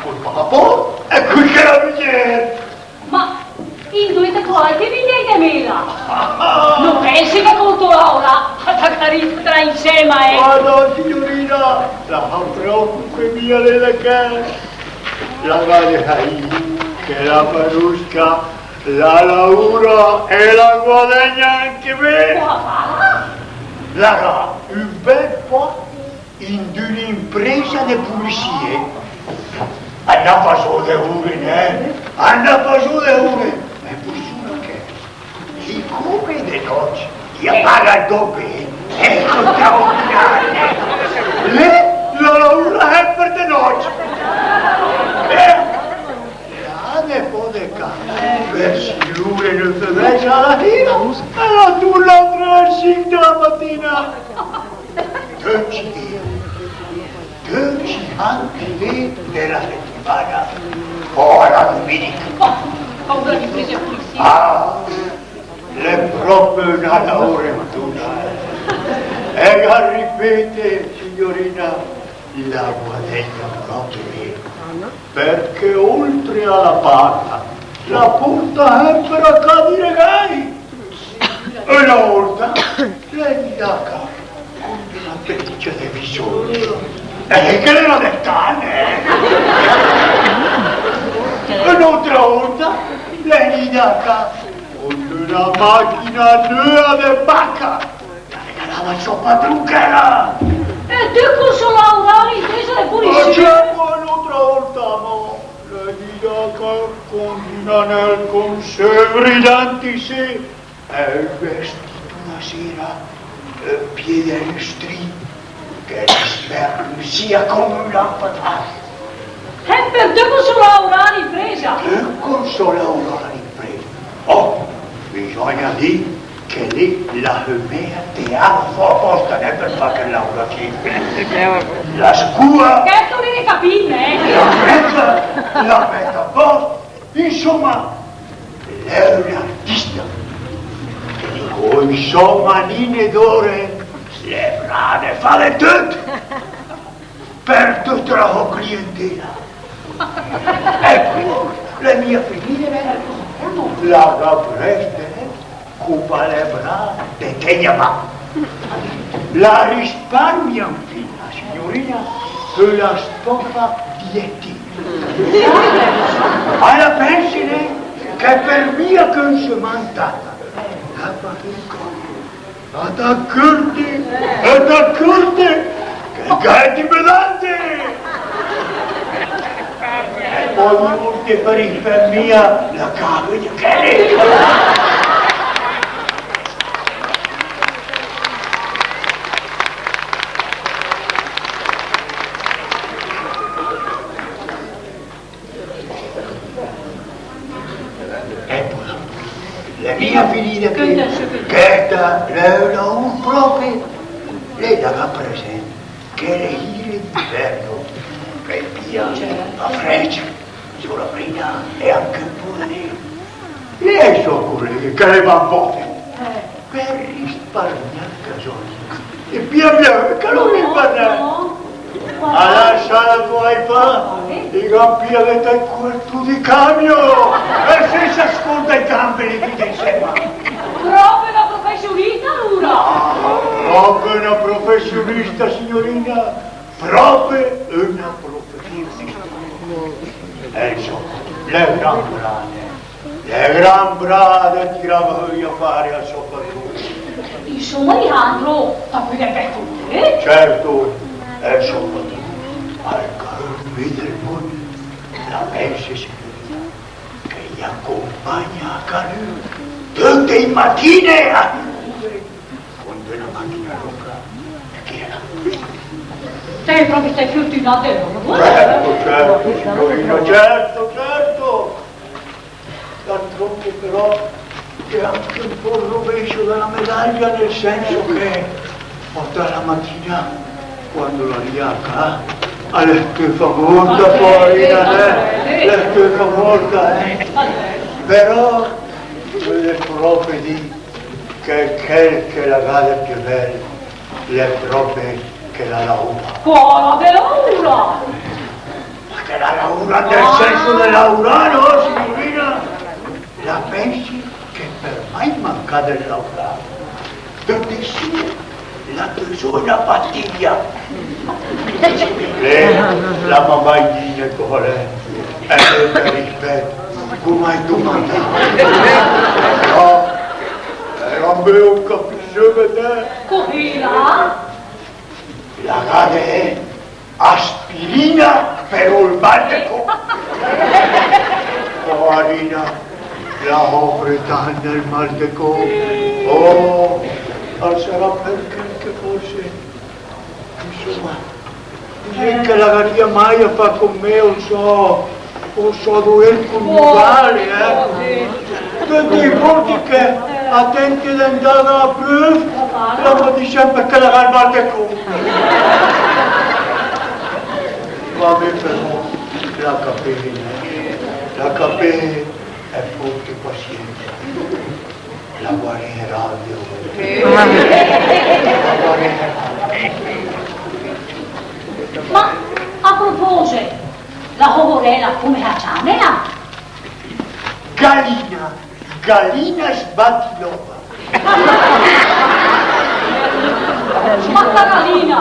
Col papà e col carabinier. Ma induè te cròet che i vegna de mela? No pensi che col tò laurà a ta carìa insèma, eh? Ma no, signorina, la se preòcupe mia lé de chèl. La gh'à de saì che la Marusca la laura e la guadagna anche bé. Cosa? La gh'à ü bèl pòst in d'ün'impresa de pulisie. A 'ndà a fà sö de ure, nè? A 'ndà a fà sö de ure. Ma pò sura che, sicome de nòcc i paga dòpe, eh, conta un, eh. Lé la laura sèmper de nòcc. Eh? E a de pò de ca, vèrs l'ure növ e mèsa a la sira, e la turna a vèrs sink de la matina. Töcc i dé, töcc i santi dé de la setimana, fò a la dumìnica. Ah, l'è pròpe öna laurentona, eh. E la ripete, signorina, la guadagna pròpe bé, perché oltre a la paga, la pòrta sèmper a ca di regài. Öna ólta l'è 'ndada a ca con d'öna peticcia de bisògn. Eh, che l'era de tane, eh? Ön'ótra ólta l'è 'ndada a ca con d'öna màchina nöa de paca. La regalava sò padrù chèla! E té col sò laurà in impresa de pulisie? Ma certo, ön'ótra ólta, ma l'è 'ndada a ca con d'ün anèl con sö brilanti, sé, e ü vestìt öna sera, ü pié de lüstri, che la sperlüzìa come ü lampadàs. E per té col sò laurà in impresa? Té col sò laurà in impresa. Oh, bisògna dì che lé la se mèa a teàla sö apòsta, nè, per fà chèl laurà ché. La scüa. Chèsto l'è de capì, eh. La mèt, la mèt a pòst. Insóma, l'è ün artista che con i sò manine d'ór l'è brava de fà de töt per töta la sò clientela. Èco, l'è mia finida, eh? La gh'à prèst, eh? Come l'è brava de tègn a mà. La risparmia infina, signorina, sö la stòfa di èti. A la pènse, nè, che per mia che ü se mantàga, la fa ü còl. A ta cörte, a ta cörte, che gh'è di bedante! E pò ü ólta per infernìa la cave de chèle. Ècola, l'è mia finida ché, chèsta l'è öna ur pròpe, lé la gh'à presènt chèle sire d'invèrno, che i pìa a frècc, sö la marina e anche ü pó de név. E i sò coléghe che le van bòte. Per risparmià ü casòl. E pian pian, che l'è ü risparmio. A la sala coi pa, i gh'à pià de tègn quèl pó de cambio. E sènsa scónde i gambele töte insèma. Pròpe öna professionista, alura? Pròpe öna professionista, signorina. Pròpe öna professionista. Eh, insóma, l'è gran brava. L'è gran brava de tirà sö i afare al sò padrù. Insóma, Leandro, ta pödet vèss con mé? Certo, al sò padrù, al caròs mé del mónd, la pènse, signorina, che i acompagna a ca lü töte i matine a con d'öna màchina lóca, e che l'è là. Te pròpe sét fürtünàt, eh? Certo, certo, signorina, certo, certo. D'altronde però gh'è anche ü pó rovèss de la medaglia, nel sènso che töta la matina, quando la rìa a ca, l'è stöfa mórta, poarina, eh? L'è stöfa mórta, eh? Però, pöde pròpe dì che chèl che la gh'à de piö bèl l'è pròpe che la laura. Quala de laura? Ma Che la laura nel senso de laurà, no, signorina? La pensi che per mai mancà de laurà. Töte sö la tö sö la fatiga. Lé la m'à mai dì cosa l'è. E per rispèt, come hai domandà? No, eh, la me ön capisce, vedè. Cos'la? La gh'à de aspirina per ol mal de cò. Poarina, la sofre tant del mal de cò. Oh, al sarà per chèl che forse, insoma, disèm che la gh'arìa mai a fà con me, ol sò ol sò doér coniugale, eh. Töte i vólcc che a tènte de 'ndà a pröv, la me dis sèmper che la gh'à 'l mal de cò. Va bé, però, la capése, eh. La capése, e pórte pasiènsa. La guareherà, Dio. La guareherà. Ma, a propóset, la sò sorèla, come la ciamela? Galina, Galina sbatilòta. Ma sta Galina,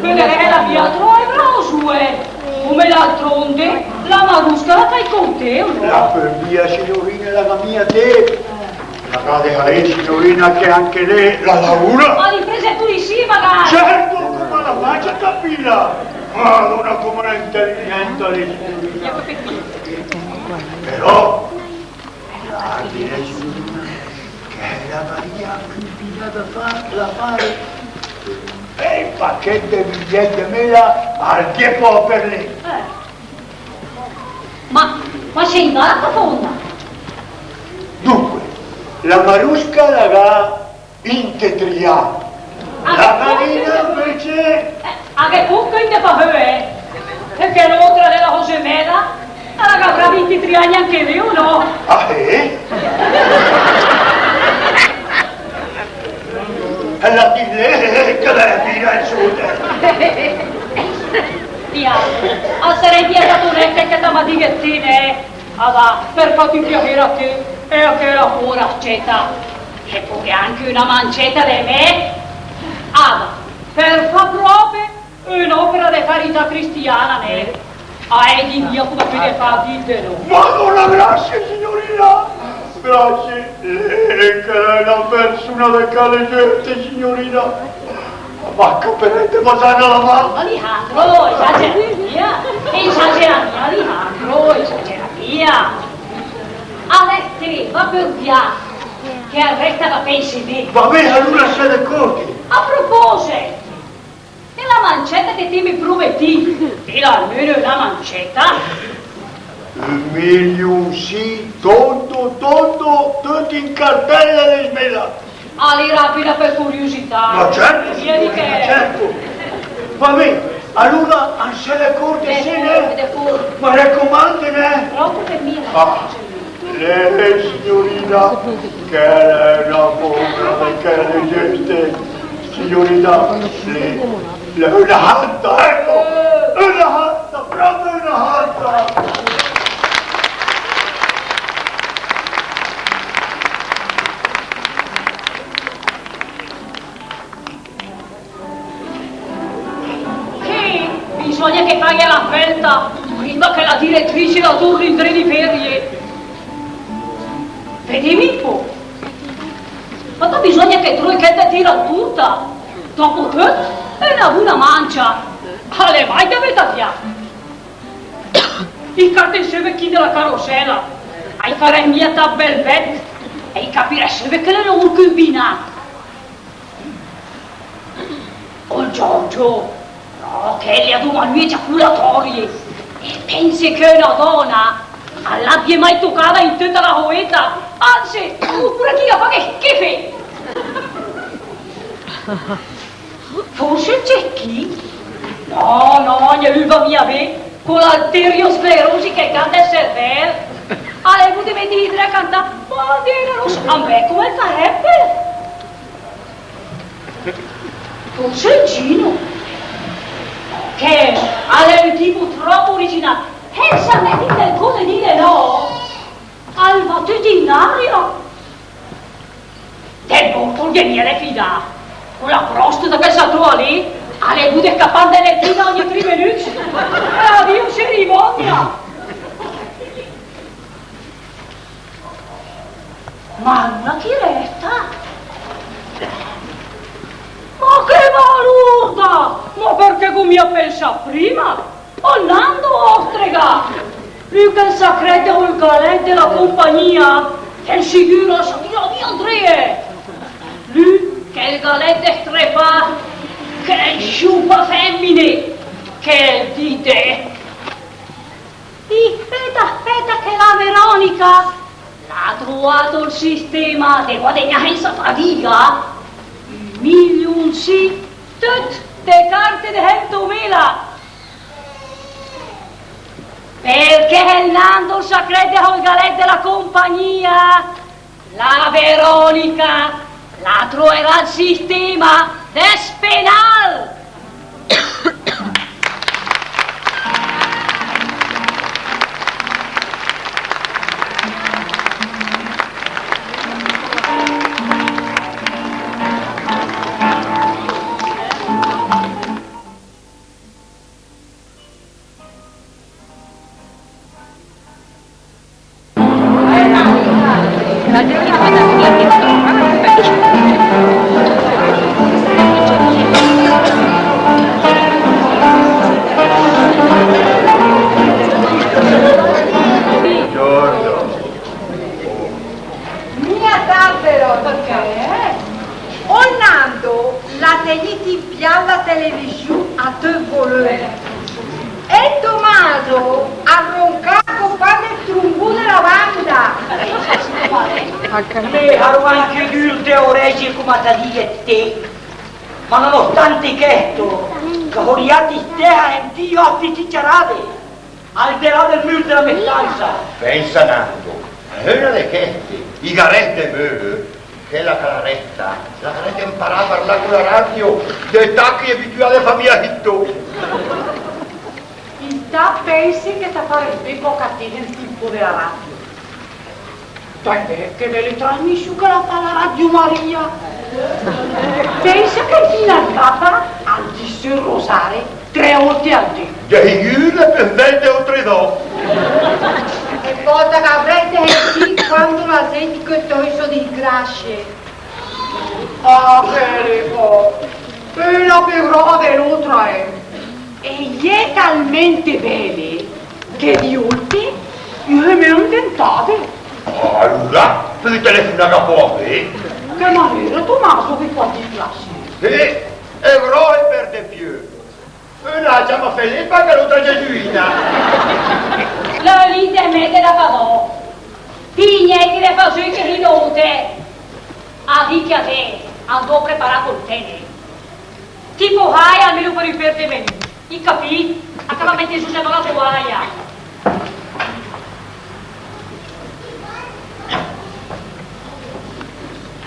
quéla l'è mia tròp grosa, eh. Come d'altrónde, la marusca la fà i cónt, no? La furbià, signorina, la gh'à mia tép. La gh'à de saé, signorina, che anche lé la laura. Ma l'impresa purissima, magare. Certo, come la facia a capìla? Madóna, come l'è inteligènta lé, signorina. Però, la diré, signorina, che la gh'avrìa anche de fà, la fà ü bèl pachèt de biglièt de mela al depòt per lé. Eh. Ma, ma se i va a profonda? Dunque, la marusca la gh'à vinte tri agn. Ah, la Galina invece... Eh, a gh'è póch che i 'n de fa fö, eh. Perché l'ótra de la sò gemela, la gh'avrà vinte tri agn anche lé, o no? Ah, eh? E la dis lé che la è fina, insoma. Via, a sarèss mia stat ol lècc che ta ma dighet, eh. Ada, per fàt ü piassér a té e a chèla pòra scèta, che pöde anche öna mancèta de mé. Ada, per fà pròpe ön'òpera de carità cristiana, né? A è di mia come pöde fà a dì de no. Madóna, grazie, signorina! Grazie, eh, che l'è öna persona de chèle giöste, signorina. Ma che pöde fà öna man? Alejandro, esagera mia, esagera mia, Alejandro, esagera mia. Adèss té, va pör via, che al rèsta che pensi mé. Va bé, alura se la córde. A propòset, e la mancèta che té m'é prometìt, té l'é almeno öna mancèta? Ü miliun, sì, tondo, tondo, töt in cartèla, lé, smélà. Alura, apéna per curiosità. Ma certo, signorina, certo. Va bé, alura, an se la córde, eh, sé, né? D'acòrd. Ma racomande, né? Pròpe per mia. Ah, lé, signorina, che l'è öna fómna de chèle giöste, signorina, lé, l'è öna santa, èco, öna santa, pròpe öna santa. Che bisògna che faga la svelta, prima che la diretrice la torni in trè di ferie. Vedém ü pó. Ma ta bisògna che tróe chèl de tira tóta. Dòpo töt, öna buna mancia. A l'è mai de mèta via. I càte söbet chi de la carosèla. A i farèss mia tat bèl vèt. E i capirèss söbet che l'è ü laurà cumbinàt. Ol Giorgio, no, chèl lé, dóma lü, l'è giaculatòrie. E pènse che öna dòna a l'àbie mai tocada in töta la sò éta, anse, opüra che i la faga schif. Forse ol Cecchì? No, no, gnà lü 'l va mia bé, co l'arteriosclerosi che 'l gh'à del servèl. A l'è vnüt in mènt de mètela a cantà Bandiera rossa, anbè, come 'l farèss? Forse ol Gino? Che a l'è ü tipo tròp originàl. E se mèt in del codedìl e no, al va töt in aria. Del Bortolo gh'è mia de fidà. Con la prosta che s'ha truvà lé, al è bu de scapà in de letrina ogni tri minücc. Adio cerimonia. Ma alura chi rèsta? Ma che balurda! Ma perché gh'ó mia pensàt prima? Ol Nando, ostrega! Lü che 'l sa crèd ol galèt de la compagnia, che 'l sigür al sa tirà via dré! Lü che 'l galèt de strepàt, che 'l sciupa fèmine, che 'l dì dé. Spèta, spèta che la Veronica l'ha truàt ol sistema de guadagnà sensa fadiga ü miliunsì, töt de carte de sèntomila. Perché ol Nando al sa crèd ol galèt de la compagnia. La Veronica la troerà ol sistema de spenàl! Mia tat, Veronica, eh? Ol Nando l'ha tegnìt in pià la televisiù a töt volö. E Tomaso al roncàa copàt del trumbù de la banda. Mé, a ró anche dür de orège, come ta dighet té. Ma nonostante chèsto, gh'ó riàt istéss a sentì òter ciciarade al de là del mür de la mé stansa. Pènsa, Nando, a öna de chèste, i gh'à rèst de vödel che la Claretta la gh'avrèss de 'mparà a parlà co la radio, de tat che i è abitüàt a fà mia hit. I tat pènsa che ta farèss bé pò a sentì ol tipo de la radio. Dai, bèh, che bèle trasmissiù che la fa la Radio Maria! Pènsa che infina ol Papa al dis ol rosare tre ólte al dé. Gh'è gnüna pö svèlta de ótre dò. E pò ta gh'avrèss de sentì quando la zènt che töt i sò disgrassie. Ah, bèle pò. Öna pö grava de l'ótra, eh. E i è talmènt bèle che di ólte i è mia 'ndentade. Alura, pöde telefunà a pò a mé? Che manéra, Tomaso, che fa di classi? Eh, e bròhe per de piö. Öna la ciama Felepa e l'ótra Gesuina. La Elisa e mé de la Padò. Ti gnente de fà sö che i nóte. A dì che a té, andó a preparà col tè, né. Tipo hai almeno per ü pér de menù. I capìt? A ca va mèt sö la tovaia.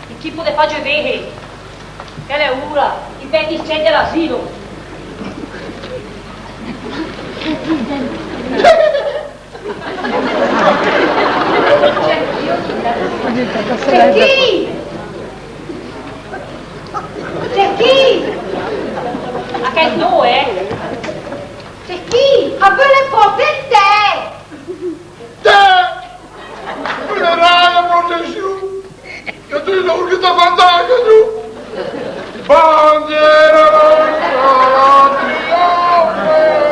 E chi pöde fà giödé? Che l'è ura, i pècc scèt de l'asilo. Cecchì! Cecchì! A chèsti dò, eh? Cecchì! A völe pò del tè! Tè! Völe la processiù! Che ti l'urghi ta fantasia, tu! Bandiera rossa, la primavera!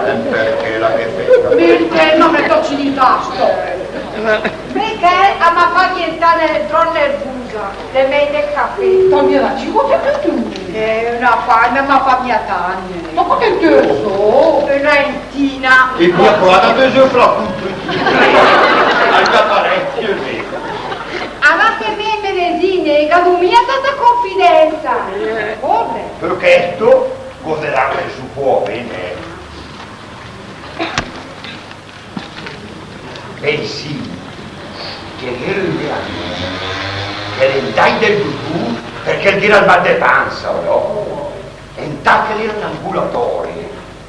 E perché la che festa? Mé ol tè, ma mé tocc i tasti. Mé che a m'à fà dientà ne-, tròp nervusa, l'è mèi de cafè. T'à mia dacc i gòte pö tù? Eh, öna quanta, ma m'à fà mia tante. Ma quante te sò? Öna entina. E mia quanta te sò fra tutte? Hai da parechie, sì. Alura che mé i medesine, gh'à mia tanta confidenza. Come? Per chèsto, considerà che sö pò bene. Bensì, che l'era ü mé amìs, che l'è 'ndacc del dutùr perché 'l gh'era 'l mal de pansa, o no? E 'ntàt che l'era in ambulatori,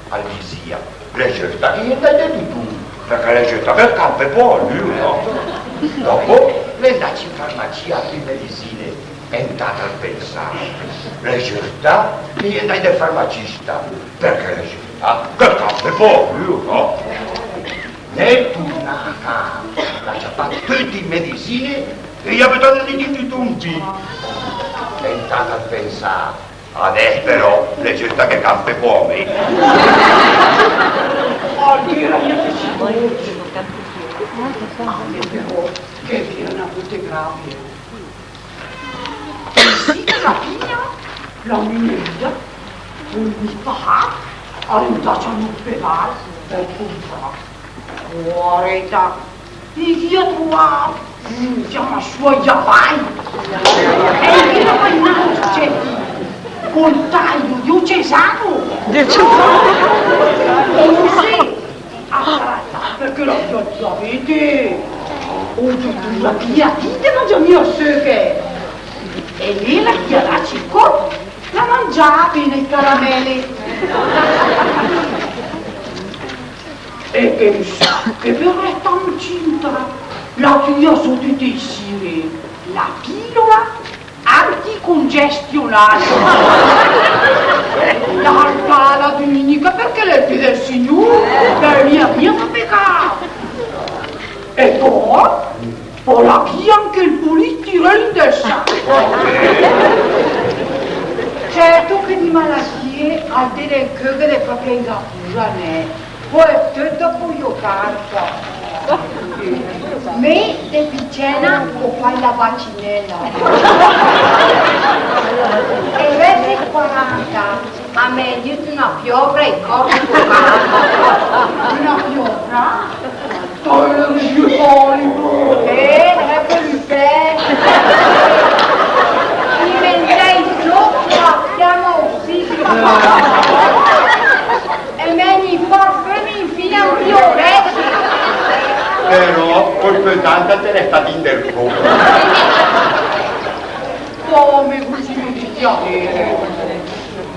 al disìa: L'è giöst che i è 'ndacc de dutùr, perchè l'è giöst che 'l campe pò lü, no? Dopo l'è 'ndacc in farmacia a pì medisine, e 'ntàt al pensàa. L'è giöst che i è 'ndacc del farmacista, perchè l'è giöst che 'l campe pò lü, no? L'è turnàt a cà, l'à ciapàt töte i medisine e i à butàt dét in dutùr. E 'ntàt al pensàa. Adès però l'è giöst che 'l campe pò mé. Al gh'éra mia che si torce. Anche però, che gh'éra 'na fotografia. E sì, la fina, la mia, col mé pahà, al è 'ndacc a l'ospedàl per contròll. Poarèta, i gh'ìa truàt, mm, i ciama sciuà i apai. E i gh'ìa 'ndacc a 'n centro, col taglio diocesano. Diocesano. E sì, ah, perchè la gh'ìa diabete. O Dio, la gh'ìa dit de mangià mia söcher. E lé la gh'ìa dacc ol colp, la mangiàa apéna i caramèle. E che 'l sa che per restà incinta, la pìa sö töte i sire la pilola anticongestionale. La 'l pà la düminica perchè l'è 'l dé del Signùr, la gh'ìa mia da pecà. E pò, pò la gh'ìa anche 'l polistirene del sacc. Certo che di malatie al té 'n cöghe de pròpe ingà püra, nè. Pò l'è töt dòpo i ó carta. Mé de picèna ó fai la bacinèla. E verso i quaranta a m'è egnüt öna piòvra ai còrdi. Öna piòvra? Tòi i sò pòlip. Eh, l'è per i pè. I mèngia i sò, la chiama osì. E mèni i parfüm infina anche i orècc. Però, col pesante te l'è stacc in del cò. Come cusì non ti piace?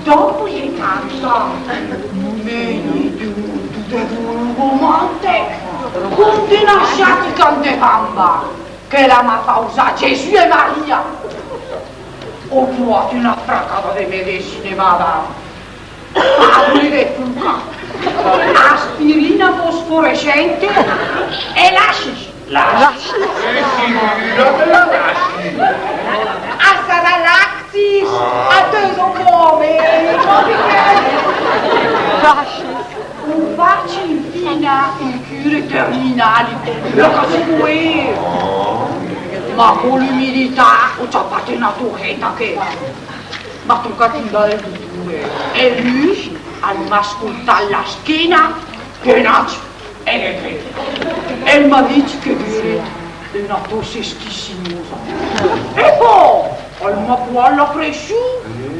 Dòpo i è cantàt, mé gh'ó vüt de völ romàntech, cun d'öna sciàtica in de gamba, che la m'à fà usà Gesù e Maria. Ó truàt öna fracada de medesine, madama. Pàdule de fluca, aspirina fosforescente e l'ascis. L'ascis? Sì, sicüra che l'ascis. A sarà l'Axis, a töso come. L'ascis. Ó facc infina i cüre terminali, la casì. Ma con l'ümidità ó ciapàt öna tohèta che m'à tocàt indà dal dutùr. E lü al m'à scoltàt la schéna, che n'àcc, e che, e 'l m'à dicc che gh'ére öna tosse schisimosa. E pò al m'à pruàt la pressiù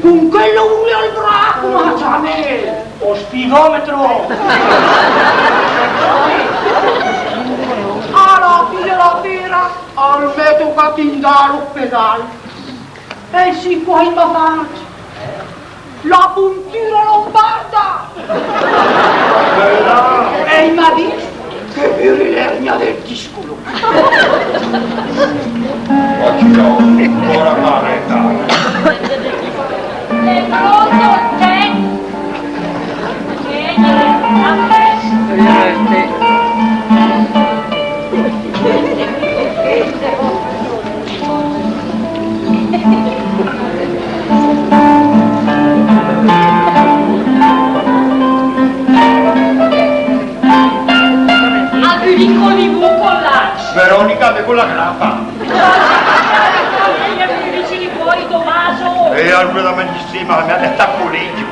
cun chèl ule al bràs, come se ciama? Ol spigometro! A la fì de la fera al m'è tocàt indà a l'ospedàl. E sì, cosa i m'à facc? La puntura lombarda! E i m'à dicc che gh'ére l'ernia del discolo. Oggi no, ora parla. È pronto il tè? Al bürì col limù, con l'acis. Veronica, ve con la grapa. I è piö vicini fuori, Tommaso. E alura la mia sistema, la mia testa a colegio.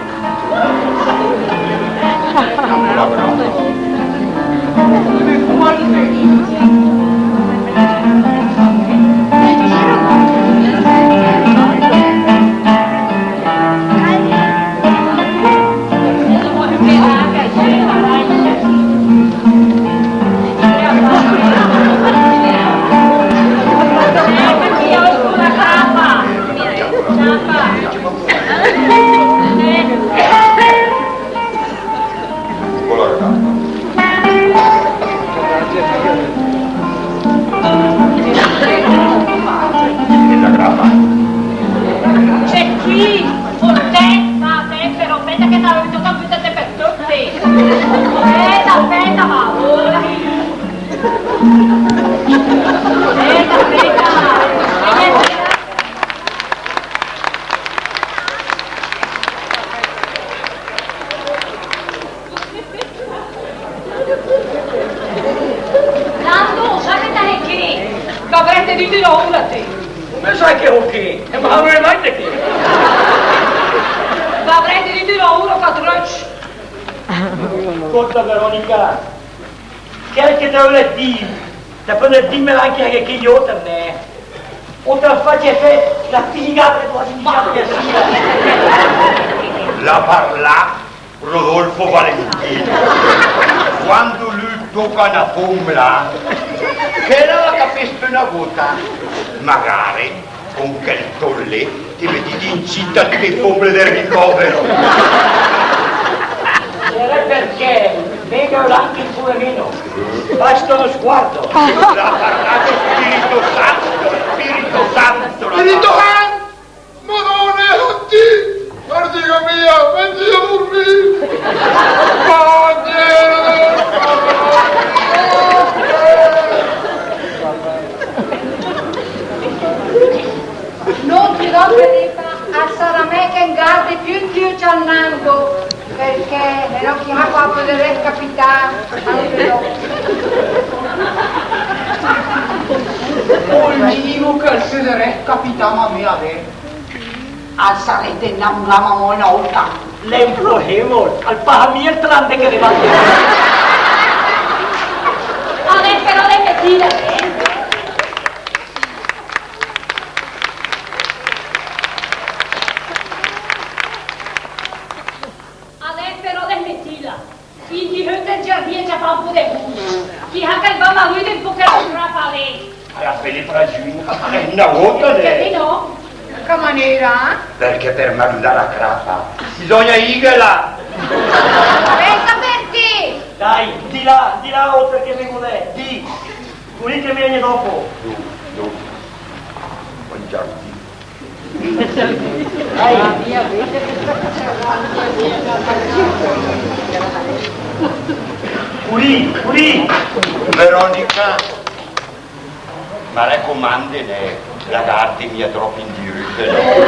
Nando, sa che ta hé ché? Gh'avrète dite l'ora té. Come sai che hó ché? Eh, ma non è mai te ché. Gh'avrète dite l'ora, Catroccio. Scolta, Veronica, chèl che ta ölet dì, ta pödet dìmel anche a ché, ché i óter, nè? O ta fét la filigada che ta gh'ét dicc che ta sia. L'à parlàt Rodolfo Valentino. Quando lü 'l tóca öna fómna, chèla la capéss pö öna góta. Magare con chèl tò lé te mètet in cita töte i fómne del ricovero. Sarà perché mé ghe öl anche pure meno. Basta uno sguardo. L'à parlàt Spirito Santo, Spirito Santo, l'à Spirito parlàt. Santo! Madóna, Dio! Guarda, Dio mio, mettiti a dormì! Padre! No te preocupes, al sarà mé che 'ngarde piö 'n di öcc al Nando, perché se no chissà cosa pöderèss capità anche dò. Ol minimo che 'l pöderèss capitàm a mé, a vèd. Al sarèss innamuràm amò öna ólta. L'è ü polémol, al paga mia ol tram de che rìa. Adès però de metìla, eh. Adès però de metìla. Indi, hö 'n del giardì a ciapà ü pó de gust. Chi sa che 'l va malüde ü pó chèla crapa lé. A la fé l'è prasüna, öna góta, nè? Perché no? Che manéra? Perché per malüdà la crapa bisogna ìghela. Pensa per ti! Dai, di là, di là, óter che vegno lé, di. Cusì che me vegno dòpo. Dó, dó. Buongiorno. Curì, curì! Veronica, ma racomande, nè, la garde mia tròp indirüte, nè?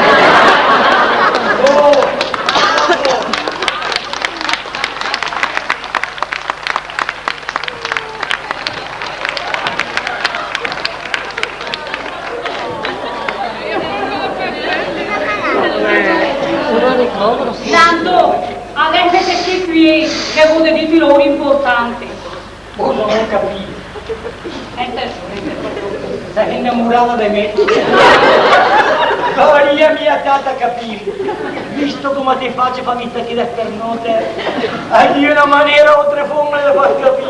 Nando, adès mètet ché quiét, che gh'ó de dìt ü laùr importante. Cosa, non capì? Sènte, sènte, sét innamurada de mé? Maria mia, tata, capì. Visto come te fét a fàm sta ché de sternöter, a gh'è öna manéra óter fómna de fàt capì.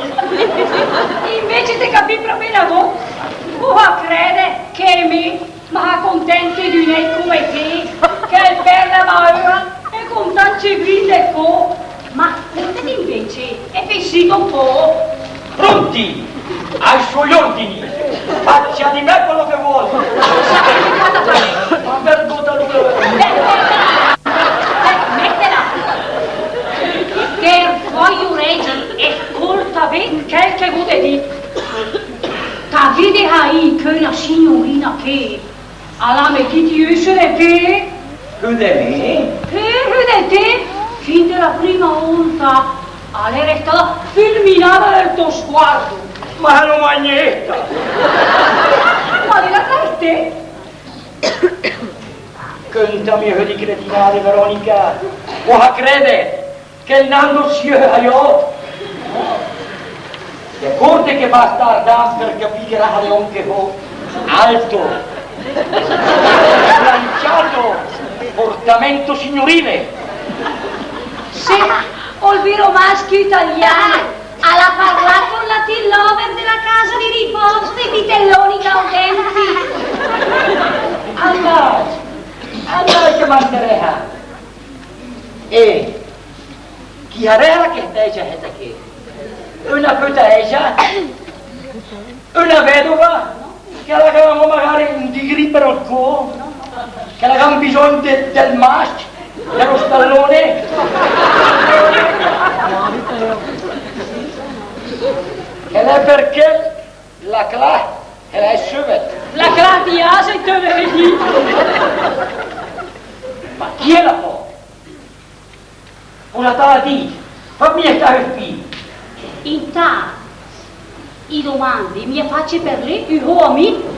Invece te capì pròpe negót. Cosa crèdet, che mé ma contènte d'ün èd come té, che 'l pèrt la maöra e con tant ce brìs de có. Ma scóltet invece, e pensìt ü pó. Pronti! Ai suoi ordini! Faccia di me quello che vuole! Cosa gh'ét de fà? Ma vergóta lü! Mètela! Che 'l fó i urège e scólta bé chèl che gh'ó de dì. Te gh'ét de saì che öna signorina ché a l'à metìt i öse de pé. Sö de mé? Eh, sö de té, fin de la prima ólta, a l'è restada fulminada del tò sguardo. Ma no magnèsta! Ma l'era per té. Cönta mia sö di cretinade, Veronica. Cosa crèdet? Che 'l Nando 'l sia sciöt? Te acórget che basta ardàs per capì che rasa de òm che só? Alto, slanciato, portamento signorile. Sé, ol vero maschio italiano, al à parlàt col Latin Lover de la casa di riposo dei vitelloni gaudenti. Andàt, andàt che m'interèsa. Eh, chi sarèsala chèsta ègia, chèsta ché? Öna pöta ègia? Öna vedova? Chèla che la gh'à magare ü digrì per ol có? Chèla che la gh'à bisògn de, del mascc, de lo stallone? Chèla l'è perchè La cla, e l'è söbet. La cla di ase, te vedi. Ma chi l'è la po? Cosa t'à dicc? Famm stà ü pì. Intat, i domande i m'à facc per lé, ü amìs.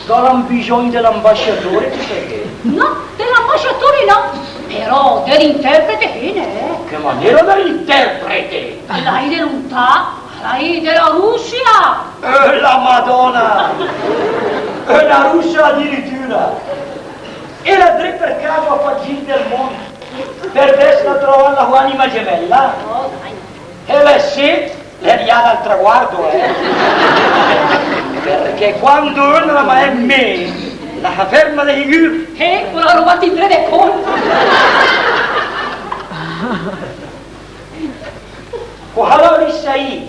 Gh'à bisògn de l'ambasciatór, te sét che? No, de l'ambasciatór no, però de l'interprete sé, né. Che manéra de l'interprete? L'è de lontà, l'è de la Russia. Eh, la Madóna! Öna russa adiritura! E l'è dré per caso a fà 'l gir del mónd per vèss a trovà la sò anima gemella? E l'è sé, l'è riàda al traguardo, eh! Perché quando öna la m'à èt mé, la sa ferma de sigür. Eh, quela roba ti prende con. Cosa l'è issé?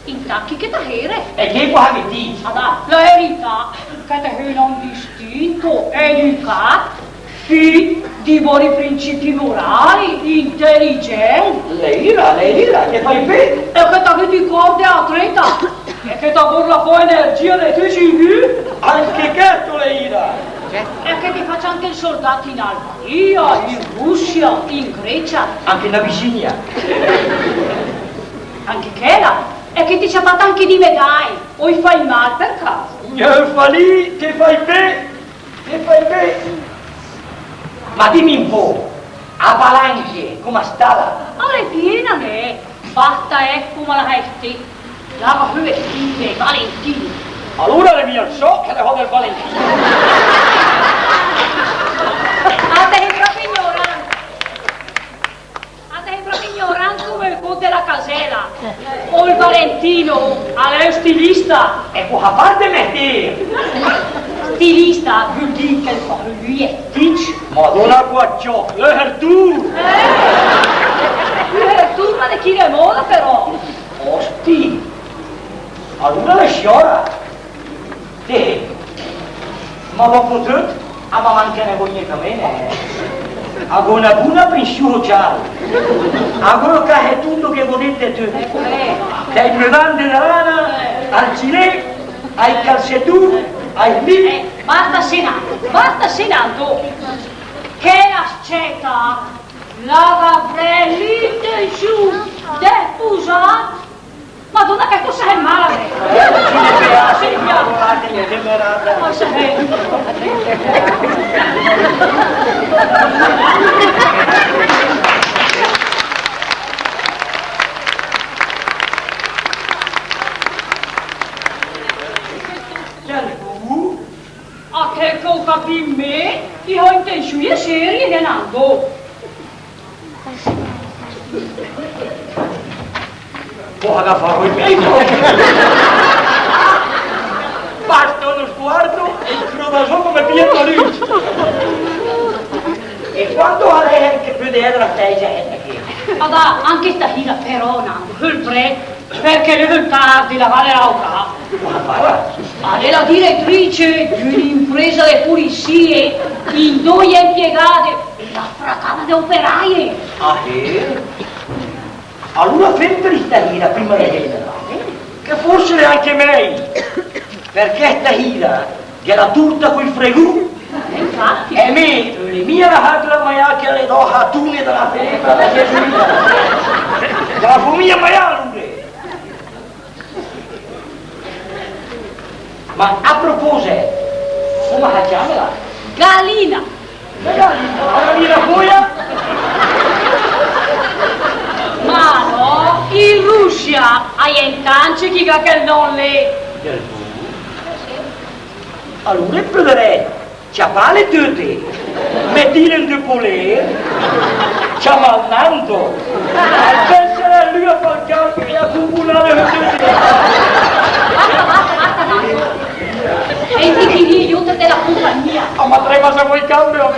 Intat, chi che ta sére? E che cosa che dicc? Adà, la verità, che te sé ü òm distinto, edücat, fì di boni principi morali, inteligènt. L'è ira, l'è ira, te fét bé. E che ta gh'ét ü cör de atleta, e che ta bórla fò energia de tücc i gü. Anche chesto l'è ira. E che t'é facc anche 'l soldat in Albania, in Russia, in Grecia. Anche in Abisinia. Anche chèla. E che t'é ciapàt anche di medaglie, o i fét mal per caso? Gnè, Fanì, te fét bé, te fét bé. Ma dìm ü pó, a Palanche, come stala? Ah, l'è piena, né? Basta, eh, come la sét. La m'à fà vèss de Valentino. Alura l'è mia ol sò che l'è sò del Valentino. Ah, te sé pròpe ignorant. Ah, te sé pròpe ignorant come ol cónt de la Casela. Ol Valentino, l'è ü stilista. E cosa fà de mestiér? Stilista völ dì che 'l fà i vestìcc. Madóna, qua ciò, l'è ol tur. Eh? L'è ol tur, ma de chi de móda, però? Osti! Alura l'è siòra! Té, ma dòpo töt, a ma manca negót gnècamé, né? A gh'ó öna buna pensiù sociale. A gh'ó ü casetù che gh'ó dét de töt. Dai mudande de lana al gilet, ai calsetù, ai slips. Eh, basta, Senando, basta, Senando. Che la scèta, la Gabrielli, te sét de spusàt. Madóna, che cosa sét mala, eh? Sì, sì, sì. Ma sa, eh. Chèl bù? A chèl che ó capìt mé, i sò intensiù serie, Nando. Pò, la faró i mé. Basta ü sguardo e cròla zó come Pietro Ricci. E quando la vèd che pöde èd la stèisa, eh, che... Adà, anche stasira però, Nando, ol prèt Perché lü gh'è ü tard, la va de laurà. Ma l'è la diretrice d'ün'impresa de pulisie, in dóe impiegade, e la fracada de operaie. Ah, eh? Alura fém per stasira, prima de cèna, che forse l'è anche mèi, perché stasira gh'è la turta coi fregù. Eh, infatti. E mé, l'è mia la sacra maià che le dò a tune de la fèmena de Gesù. Che la fó mia maià, lure. Ma a propòset, come la ciamela? Galina. Magari, magari la foia? Ma no, in Russia, a i è in tance che i gh'à chèl nòm lé. Del bù? Alura pöderèt ciapàle töte, metìle in dö polér, ciamà ol Nando. Al pènsa lü a fà ol cambio e a cumpunàle töte. Basta, basta, basta, Nando. E ti chi, aiüta la cumpagnia. Ah, ma trema se vuoi cambio.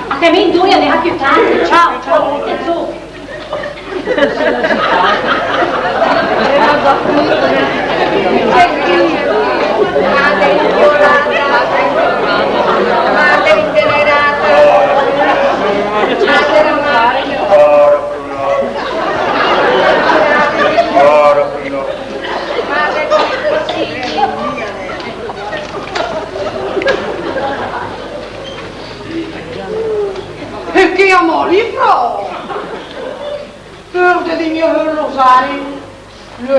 A te me indoia de piö tarde. Ciao, ciao. Ciao.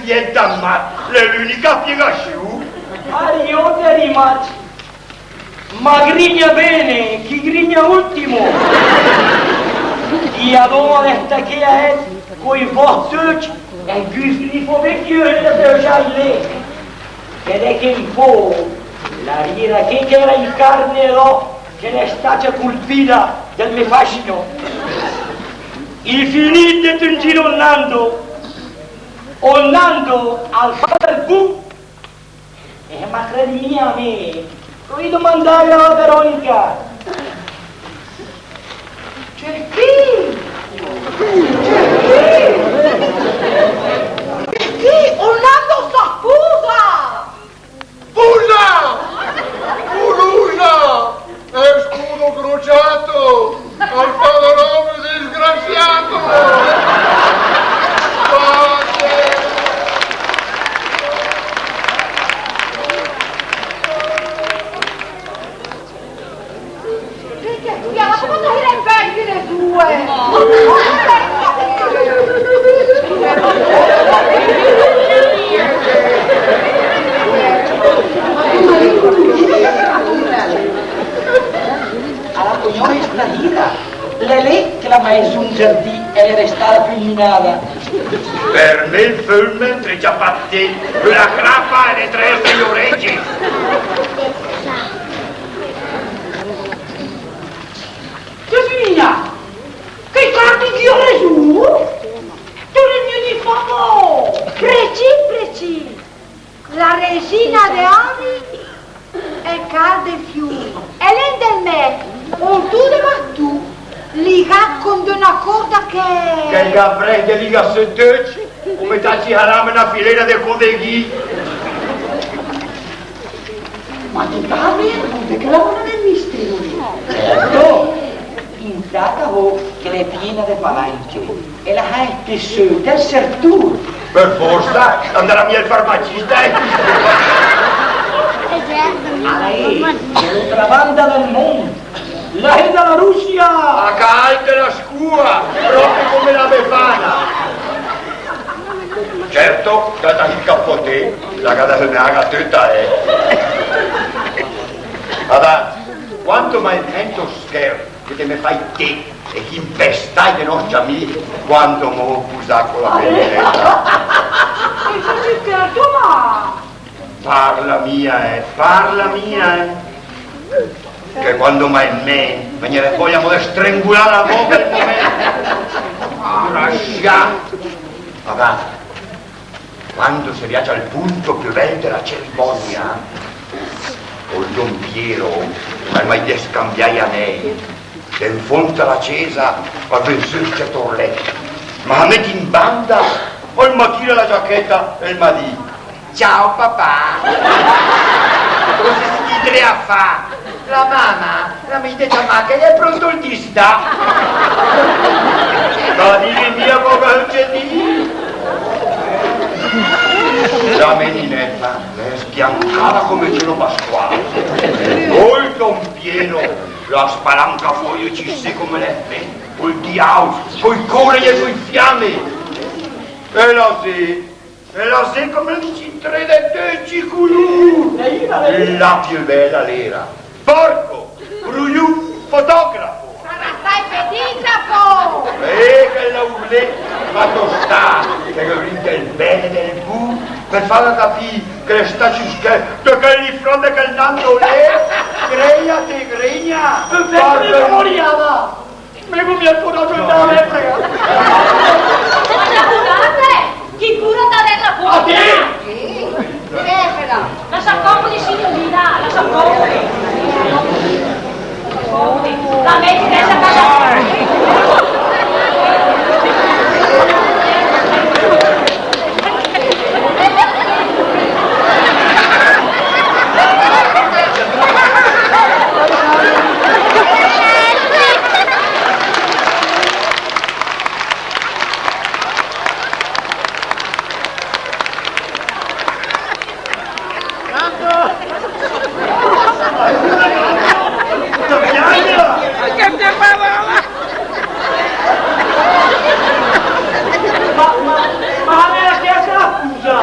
diventa mat, l'è l'ünica spiegassiù. Ariò, Rimacc. Ma grigna bene, chi grigna ultimo. Chi adoma de sta ché a è coi vòs öcc, e güst li fó bé chiöl de pögià i lé. Che l'è che 'n pó, la rira ché chèla in carne ed òs, che l'è stacia culpida del mé fascino. I finìt de tüngì ol Nando, ol Nando al fa del bu. Eh, ma crèdi mia a mé, l'ó de domandàl a la Veronica. Cerchì! Cerchì! Cerchì! Ol Nando al sa spusà! Spusa! Spulusa! È scudo crociato! Al fa de robe, disgraziato! Pace! Perché tu, ma come te la inventi le sue? A la cugnola Stadina, l'è lé che la m'à zungerdì e l'è restada fulminada. Per mé 'l fölme, tre ciabatte, la crapa e le tre orege. Gesù mia, che cardi che gh'ó resù? Te l'é mia dì, papà! Precì, precì. La resina de Ani è càl de fiur. E l'è del mé, ol tù de Martù, ligàt con d'öna corda che... Che i ga frèch de ligà sö d'öcc, come ta ci harama öna filera de codeghì. Ma ti parli, ma perché la dona del mistero? Certo. Intata ho che l'è piena de palanche e la ha anche sö del sertù. Per forza, andarà mia al farmacista, eh? A la è de l'otra banda del mund, la è de la Russia! A calte la scua, proprio come la Befana. Certo, che la t'à 'l capòt, la gh'à de fernàga töta, eh. Adà, quando ma 'l mènt ol schèr che te me fét té e chi 'mpestàt de nòs ciamì, quando m'ó pusàt co la Benineta. E fó scherzi, ma... Parla mia, eh, parla mia, eh. Che quando ma 'l mènt, me gh'è fòia amò de strengulà la bóca ol momènt. Disgrassiàt. Adà, quando s'è riàcc al pùnt piö bèl de la cerimònia, ol don Piero al m'à de scambià i anèi, de 'n fónd a la césa, al vèn sö 'l cèt Orlèt. Ma mèt in banda, al m'à tiràt la giachèta e al m'à dìcc: "Ciao papà." Cosa sét dré a fà? La mama la m'à dìcc che l'è pròpe ol dì de 'ndà. Ma dìm mia cosa che te dì. La Benineta l'è sbiancada come Gino Pasquale. Ol don Piero l'à spalancàt fò i öcc isé come l'è ol diàol, coi cór e coi fiàm. E la zét E la zét come la dìcc in tré de töcc i culùr. La piö bèla l'era: "Porco, bruiù, fotografo." Sarà stacc pedografo! Eh, che la urlét, ma tö stà, che gh'ó rinìt ol bèl e ol bù, per fàga capì che l'è stacc ü schèr de chèl lì, frònd, de chèl Nando lé, grègnate, grègna, porco. Me gh'ó mia ol coragio de 'ndà a la lepre. Ma la curate! Chi cura ta dèt la cura? A te! Sì, lèvela. La s'acomodi, signorina, la s'acomodi. La s'acomodi. La mèti adès a casa. Che te parola! Ma, ma, ma la mia testa la scusa!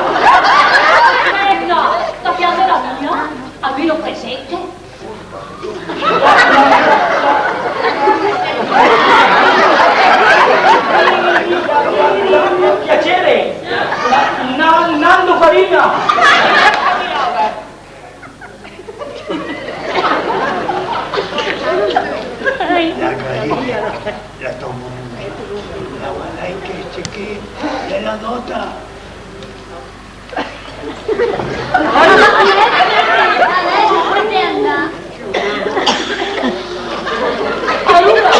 Eh, no, la piange la mia, almeno presente. Piacere! Na-, Nando Farina! La galera, la tomo, la guardai che c'è che, e la nota. Alura,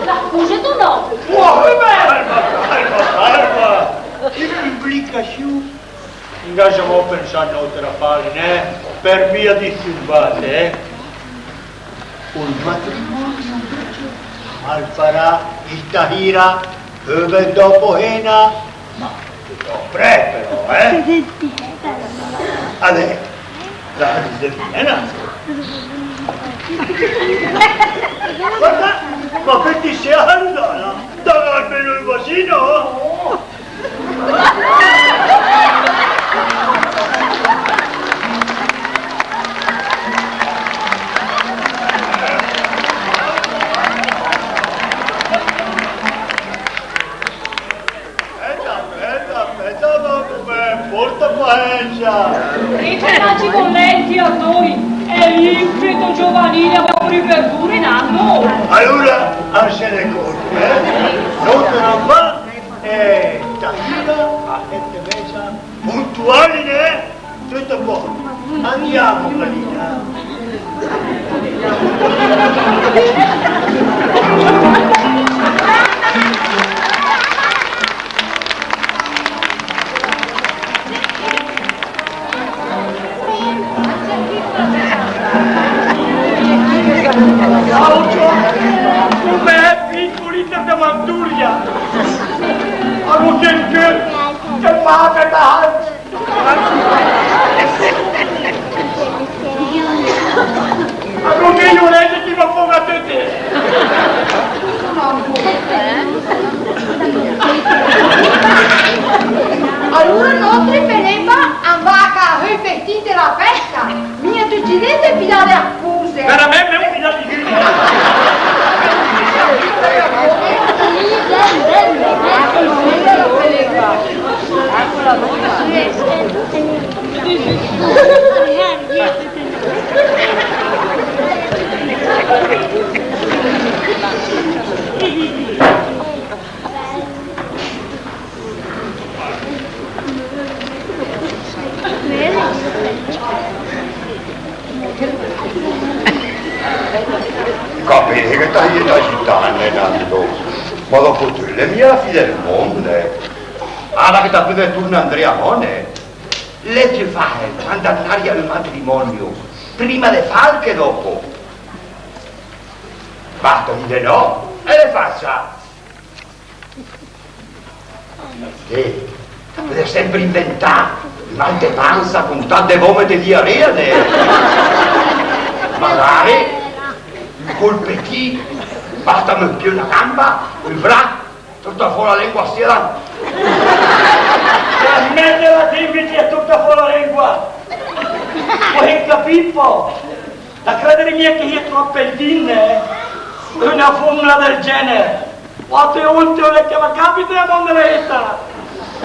la scüset o no? Oh, calma, calma, calma. Che complicazione. Ingagia amò a pensà a n'ótra fase, nè? Per mia disturbàt, eh? Ol matrimòni invece al farà stasira, subet dopo cena, ma dopo, eh, però, eh? Adès, la Giuseppina. Guarda, ma che ti sei alzata? Dai, almeno il vasino! Spèta, spèta, spèta, ma come, pòrta paciènsa. E che facci con lei, Arnoi? È l'infeto giovanile a puri verdure, Nando. Alura, a se ne corte, eh? Non te ne fa, eh, stasira a sèt e mèsa, puntuali, eh? Tutto buono. Andiamo, Marina. Ciao, ciao. Come è piccolita de manduria. Amo che, che, che mata tanti. Ma con che io leggo ti va poco a te, te. L'è da agiütàm, Nando. Ma dòpo töt l'è mia la fì del mónd, eh. Ara che ta pödet turnà 'ndré amò, nè. L'è piö fàcil andà inària al matrimòne prima de fàl che dòpo. Basta dì de nò e l'è fàcil. Té, ta pödet sèmper inventà: mal de pansa, cuntat de vòmit e diarea, nè? Magare ü colpetì, basta, mòv piö öna gamba, ü brasc, töta fò la lengua, sìa. Ma smètela de mèt töta fò la lengua! Pö capì pò! Ta crederet mia che hét tròp pèl dì, nè? Öna fómna del gèner. Quat ólte l'è che la càpita amò in éta?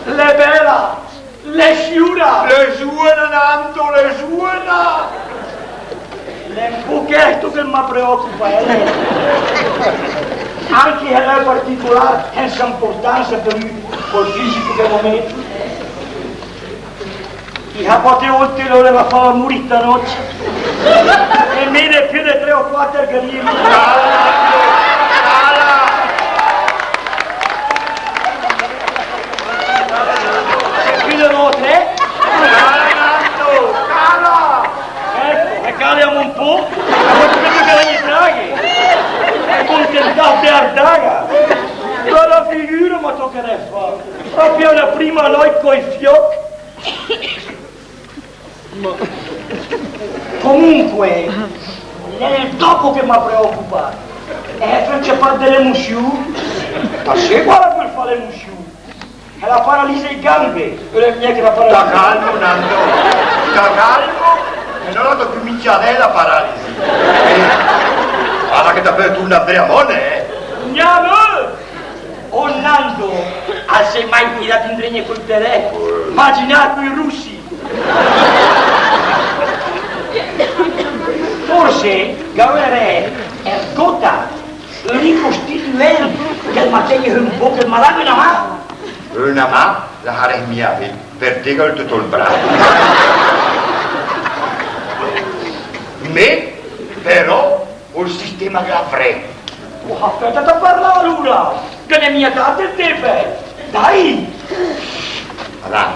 L'è bèla, l'è sciura. L'è zùena, Nando, l'è zùena. L'è ü pó chèsto che ma preòcupa, eh. Anche se l'è particolare, sènsa 'mportansa per ü, col fìsico che l'ó mé. I sa quat ólte l'ó de fàla murì sta nòcc. E mé de piö de tré o quàter che l'ó mia. Cala, Nando, cala! Piö de dò o tré? Cala, Nando, cala! Èco, e cale amò ü pó. Ma come che la gna traghe? E contentàt de ardaga. Bèla figüra ma toccherèt fà. Pròpe öna prima nòcc coi fiòch. Comunque, l'è 'l dòpo che ma preòcupa. E fórse par de l'emoziù. Ma sé, quala pöl fà l'emoziù? E la paralisi i gambe. E l'è mia che la paralisi. Sta calmo, Nando. Sta calmo. E nò la tò cüminciàt de la paralisi. Eh, ara che ta pödet turnà 'ndré amò, nè? Gnà, nò! Ol Nando al s'è mai fidàt de 'ndré col telèfon, 'maginàt coi russi. Fórse gh'aurèss ergóta, ricostituènt, che 'l ma tègn ü pó, che 'l ma dàga öna mà. Öna mà la sarèss mia fà, per té che gh'ó töt ol brasc. Mé, però, ol sistema che l'avrèss. Oh, aspèta de parlà alura, che n'è mia tat ol tép. Dai! Alura,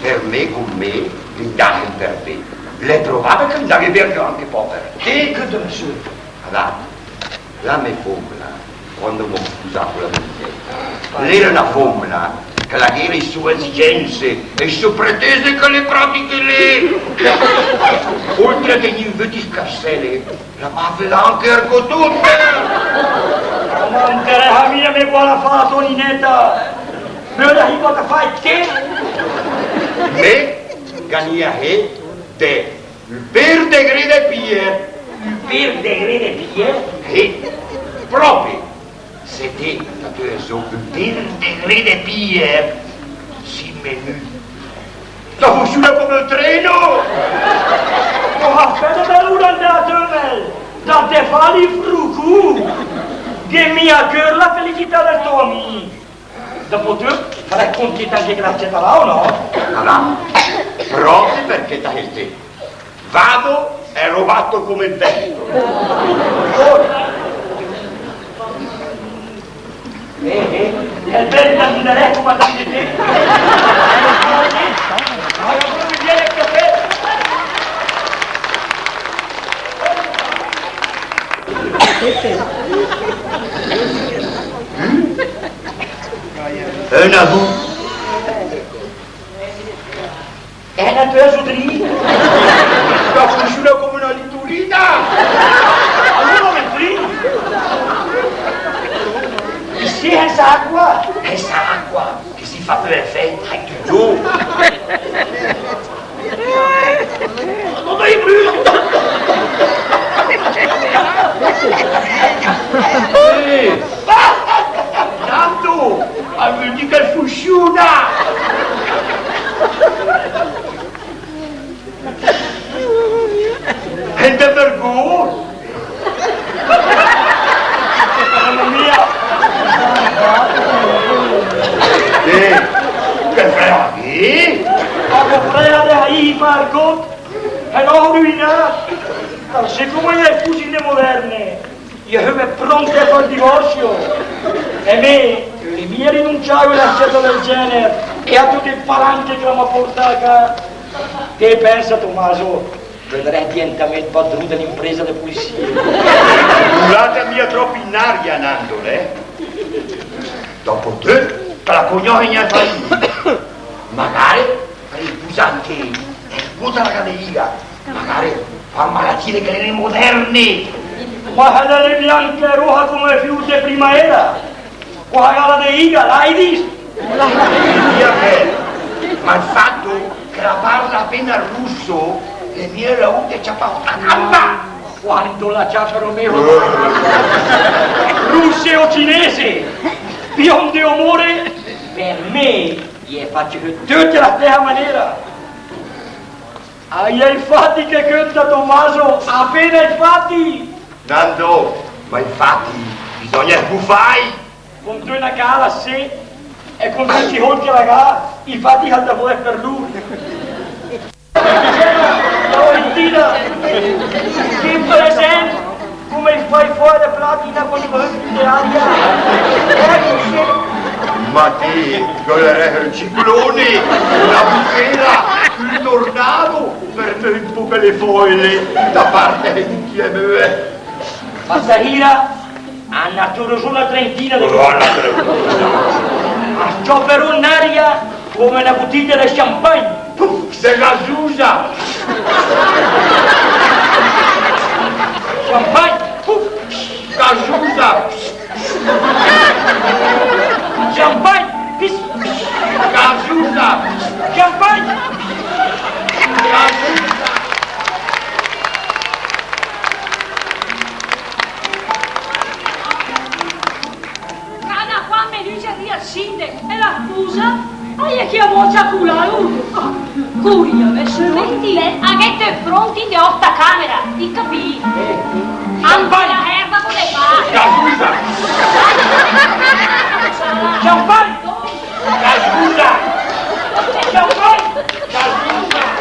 per mé, con mé, l'è 'ndàcc per bé. L'è probàbel che 'ndàga bé anche pò per té, che te ne sét. Alura, la mé fómna, quando m'ó spusàt con la mé Ginetta, l'era öna fómna che la gh'era i sò esigènse e i sò pretése, che le pratiche lé. Oltre a tegnì vöt i scarsèle, la ma fàa anche ergót. Ma 'nterèssa mia a mé quala la fà la tò Ninetta. Mé öna hibata fà e té. Mé, gh'ó gnà hé de ü pér de gré de pìer. Ü pér de gré de pìer? Sé, pròpe. Se té ta töret zó ü pér de gré de pìer, sét menüt. Ta funsiuna come ü treno! Oh, aspèta, alura, 'ndàt, eh, ta te fà i frucù! Gh'è mia chèla la felicità del tò amìs. Dòpo töt, sarèss contént anche che l'accetarà, o no? Alura, pròpe perché ta hét té, vado e lo batto come il vento. Eh, eh, el vènt al gh'indarèss comandànt de té. Öna bu- E la töa sodrina? La funsiuna come öna liturina! Alura la metrì! Isé, sènsa aqua? Sènsa aqua, che se fa pö efèt, ai, tu, tu. No, no, dai, brüt! Eh! Tanto! Al völ dì che funsiuna! E 'nde vergót? Mamma mia! Eh, che frega, eh? Ma che frega de i vergót? E l'ó rüinàt! Ma sicome i è cusì moderne, Io só pront a fà el divorzio. E mé, l'è mia rinuncià a öna scelta del gener e a töte i palanche che la m'à portà a cà. Te pènsa, Tomaso, che ölerèss dientà mé el padrù de l'impresa de pulisie. Vulàt mia tròp in aria, Nando, né? Dopo töt, che la cognòs gna fà. Magare per el pusant che, eh, puta la cadeiga, magare fà malatìe de chèle moderne. Ma se l'è bianca e rosa come fiur de primaera, cosa gh'à la cadeiga, l'AIDS? Mia che, ma el fat che la parla apéna el russo, l'è mia la ura de ciapà öna gamba. Quando la ciaperò mé, russe o cinese, bionde o more, per mé i è facc töte a la stèsa manera. A i è i fat che cönta, Tomaso, apéna i fat. Nando, ma i fat bisògna sbufài. Con töna che la gh'à, sé, e con töcc i sólcc che la gh'à, i fat i salta fò per lur. Florentina, che present, come i fà i fòi de platina con i böcc de aria. Eco, sé. Ma té, che ölerèss el ciclone, la bufera, el tornado, per mé un pó che le fòi, da part de chi che mé. Ma stasira a 'n tira zó öna trentina de... Öna trentina. A s-ciopa in aria come öna butiglia de champagne. Puf, che gasusa! Champagne! Puf, che gasusa! Champagne! Pis, pis. Gasusa! Champagne! Gasusa! Cada quant me dise el sìndec, e la scusa? A i è chi a völ ciaculà, uh! Curia, me senti, a gh'è töt pront in de òsta camera, i capìt? Anca la erba con le pa. Gasusa! Champagne! Gasusa! Champagne! Gasusa!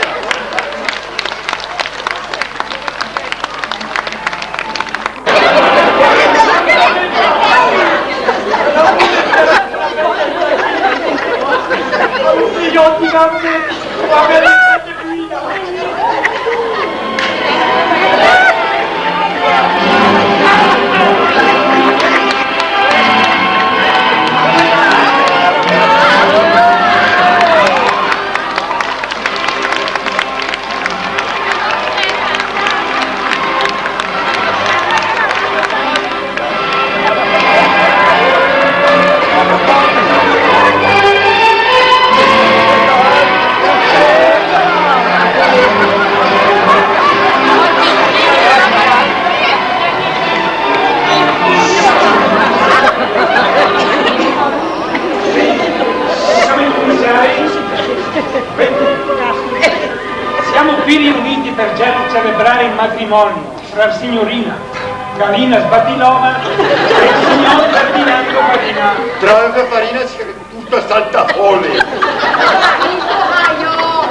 Siamo qui riuniti per ge-, celebrare il matrimonio fra signorina Galina Sbatilova e il signor Ferdinando Farina. Trà öv e farina, si capiss töt, salta fò. Capìt, aiò!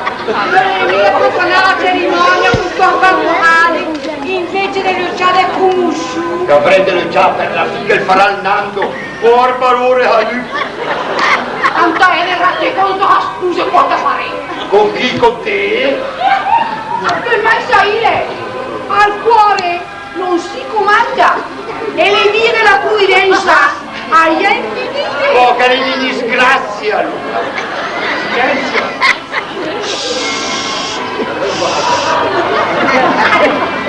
Mé, mé, profanà la cerimonia con sta sbarbusada, invece de löcià de conosciù. Che avrèss de löcià per la figa che el farà el Nando, pòer baröre, a lü. Anta, e rèndet cónt, a spuse, quanta farina. Con chi? Con té? Come mai saìl? Al cuore non si comanda, e le vie della prudenza a gli è impedite. Pò che l'è in disgrazia, alura. Silenzio.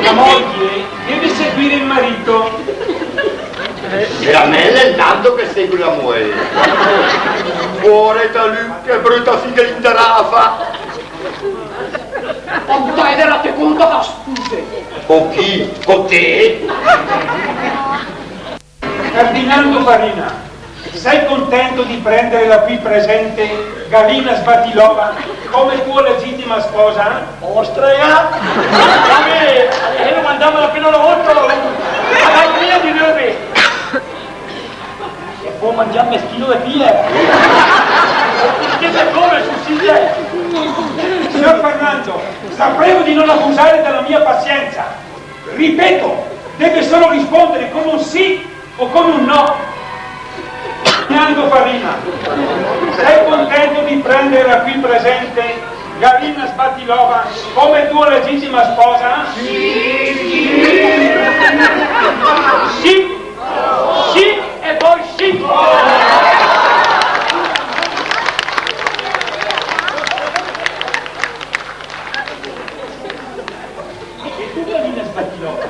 La moglie deve seguire il marito. Veramènt l'è el Nando che segue la moér. Pòer de lü, che bröta figa l'indarà a fà. Anta, e rèndet cónt, a spuse. Con chi? Con té? Ferdinando Farina, sei contento di prendere la qui presente Galina Sbatilova come tua legittima sposa? Ostrega! Vabbè, eh, lo mandiamo appena una volta, ma dai, via di noi. E pò mangià meschino de pie. Che se come, Susile? Signor Fernando, la prego di non abusare della mia pazienza. Ripeto, Deve solo rispondere con un sì o con un no. Ferdinando Farina, sei contento di prendere la qui presente Galina Sbattilova come tua legittima sposa? Sì. Sì. Sì e poi sì. E tu, Galina Sbattilova,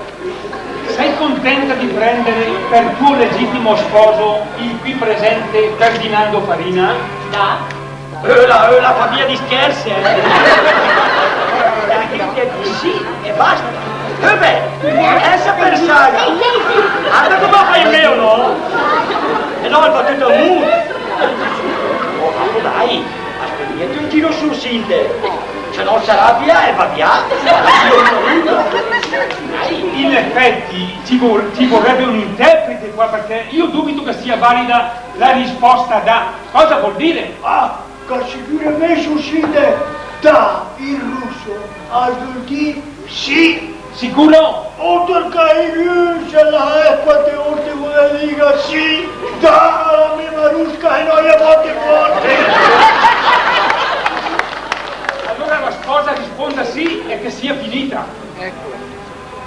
sei contenta di prendere per tuo legittimo sposo il qui presente Ferdinando Farina? Da. Eh, la, eh, la fa mia di scherzi, eh. La gh'è de dì sì e basta. Eh beh, eh, se pensava. Guarda come fa el mio, no? E no, el fa tutto muto. Oh, ma dai, aspetta, un tiro su, Sinde. Se no se arrabbia e va via. In effetti ci vor-, ci vorrebbe un interprete qua, perché io dubito che sia valida la risposta da. Cosa vuol dire? Ah, che sicüramente, Sinde, da in russo al völ dì sì. Sicuro? Oltre che in russo, la è quante volte vuole dire sì, da la mia rusca e noi a volte forte. Allora la sposa risponda sì e che sia finita. Ecco.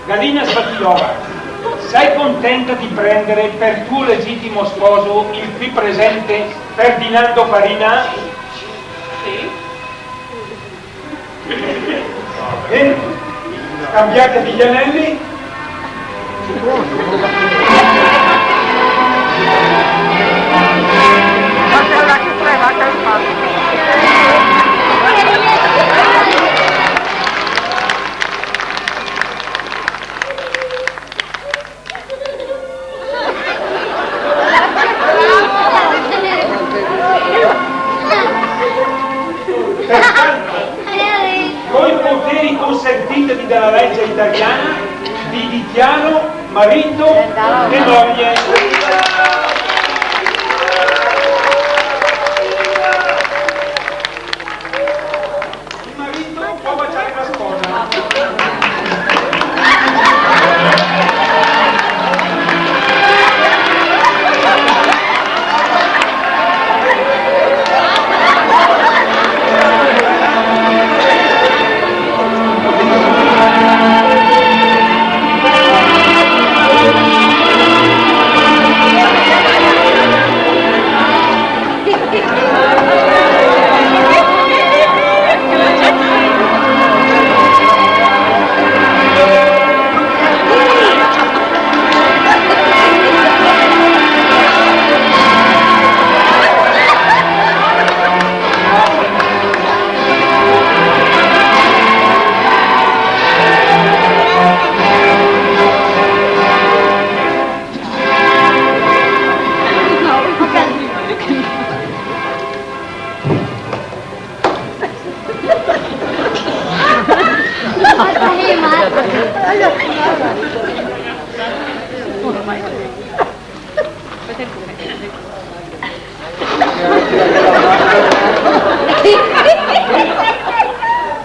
Galina Sbattilova, sei contenta di prendere per tuo legittimo sposo il qui presente Ferdinando Farina? Sì. Bene, scambiatevi gli anelli. Pertanto, coi poteri consentiti dalla legge italiana, vi dichiaro marito e moglie. Il marito può baciare la sposa.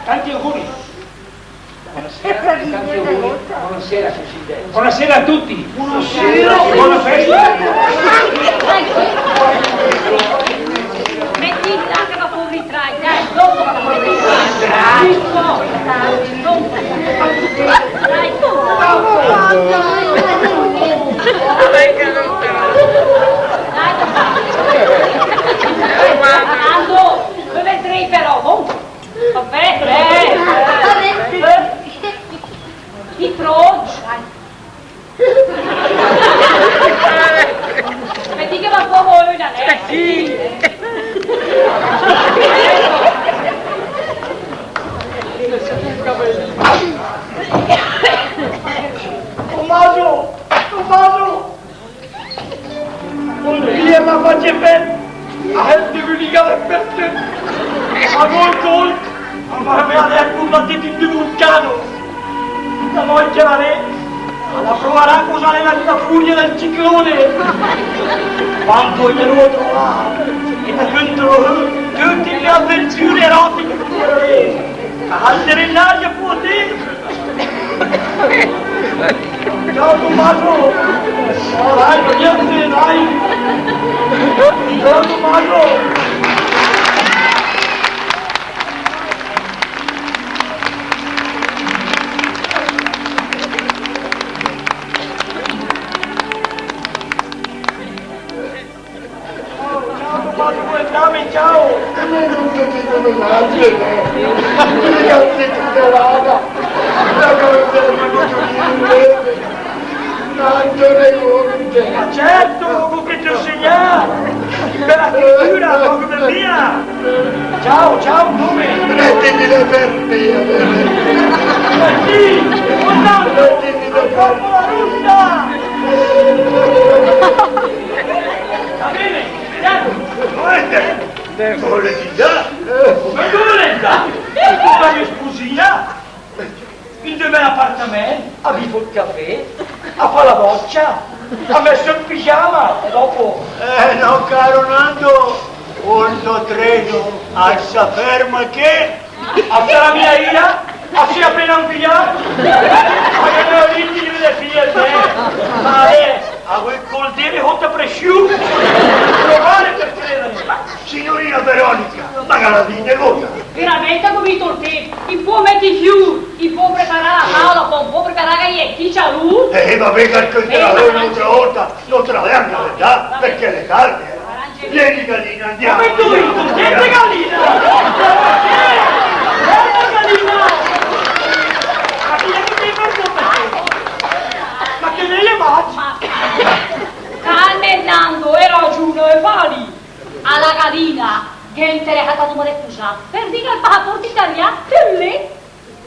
Tanti auguri. Buonasera, tanti auguri. Buonasera, Susi. Buonasera a tutti. Buonasera. Buona festa. Mettiti là che va fuori, dai, dai, dopo va fuori. Dai, dopo. Dai, dopo. Dai, dopo. Ando, dove sei però? Oh. Vabbè, eh. Ti provo. Vedi che va fuori una, eh? Sì. Tommaso! Tommaso! Oddio, ma face fred! A hènt de ligare per te! Ma gol, gol! Ma me l'è pur la teta d'un vulcano! La vòia che la l'è, la provarà cosa l'è la, la furia del ciclone! Quando io l'ho trovato, e da quel trovo tutte le avventure erotiche che tu avevi! Altre in aria, pur te! Ciao, Tommaso! Dai, niente, dai! Però Tommaso! Ciao, papà, come stai? Ciao! E me non so che come nasce, eh? Perché non sei tutta l'ala? La cosa è venuto in inglese. Tanto ne conte. Ma certo, con che ti ho segnato! Per la cultura, proprio per via! Ciao, ciao, come? Prendimi le per me, vero? Ma sì, con tanto! Prendimi le per me. La russa! Va bene, vediamo. Volete? Volete già? Ma dove l'è andà? Con la mia spusina? In del me apartamènt, a bìv ol cafè, a fà la dòcia, a mèt sö ol pigiama, e dopo? Eh, no, caro Nando, ol tò treno al sa ferma ché A sarà mia ira, a s'è apéna infiàt. Ma che me ho dito di vedere figli a te. Ma eh, a vuoi col dire sotto pressione? Provare per credere. Signorina Veronica, ma che la dite voi? Veramente, ha capito il tempo. I può mettere i fiori, i può preparare la tavola, i può preparare i cicciarù. Eh, vabbè, che ascolterà un'altra volta. Non te la vai a ingavettà, perché l'è tardi, eh. Vieni, gallina, andiamo. Come tu, tu, niente gallina! Niente gallina! Ma chi è che ti ha fatto? Ma che belle facce! Calma, Nando, hai ragione, e va lì. A la gallina gh'interessa tanto come sposà, per via del passaporto italiano, che lì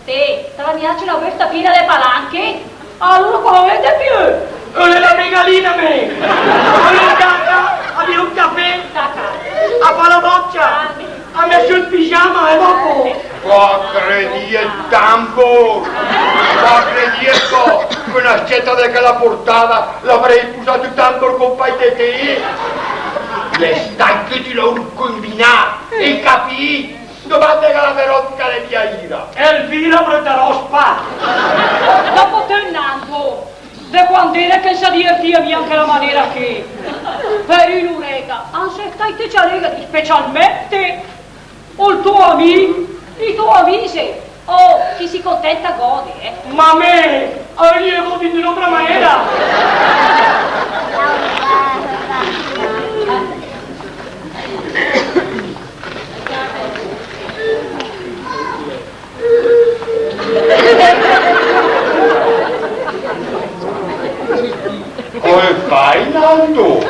Te, te la mia la bösta piena de palanche? Alura cosa völe de piö? Öle la me gallina, me! Öle caca, a bìv ol cafè, a fà la dòcia, a mèt sö ol pigiama e dopo? Cosa credìet, Tambor? Cosa credìet, che öna scèta de chèla portada l'avrèi sposàt Tambor compàgn de te? L'è stacc ü laurù combinàt, e capìt? Domàndega a la Veronica, l'è mia ira. Elvira, bröta rospa! Dopo te, Nando, de quand'era che se divertìa mia in chèla manera ché? Per ün'urèta, anse, stait te, ciàrega, specialmente ol tò amì, i tò amì, se, oh, chi se contenta gode, eh. Ma me, a öle vöde in un'ótra manera. Come fai, Nando?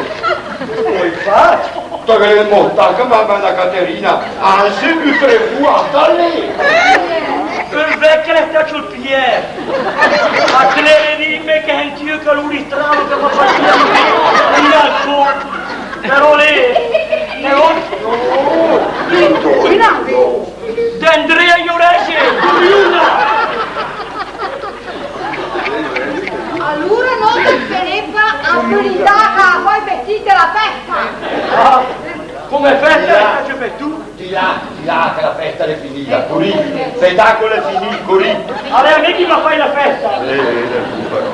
Come faccio? Te gh'ét mòrt, ma, ma, Caterina, anse, piö preocupada l'è. Ol vèch l'è stacc ol Pierre. A crede, dime, che sentìe ü calur strano che me facìa vegn ol sòl. Però lé, però... Nando! D'Andrea Iorese, Curiuna! Alura no, Felipa, a Felipa, poi vestite la festa! Ah, come festa la faccio per tu? Di là, di là, che la festa l'è finida, curì, spettacolo è finito, curì. Allora, metti, ma fai la festa! Eh, eh, eh, però.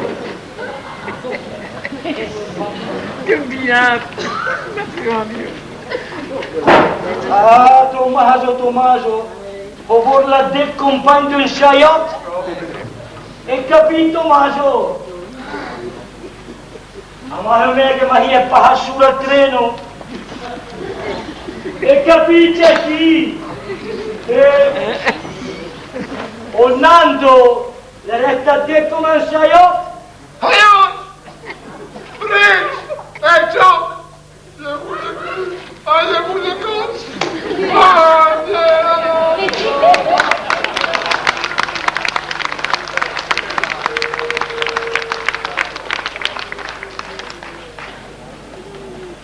Che viaggio! Ah, Tommaso, Tommaso, vör la dét compàgn d'ün sciaiòt? Hét capìt, Tommaso? Ma mé che m'ìe pagàt sö ol treno. Hét capìt, chi? Eh, ol Nando, l'è restàt dét come ü sciaiòt? Aiò! Prego! Eh, ciò!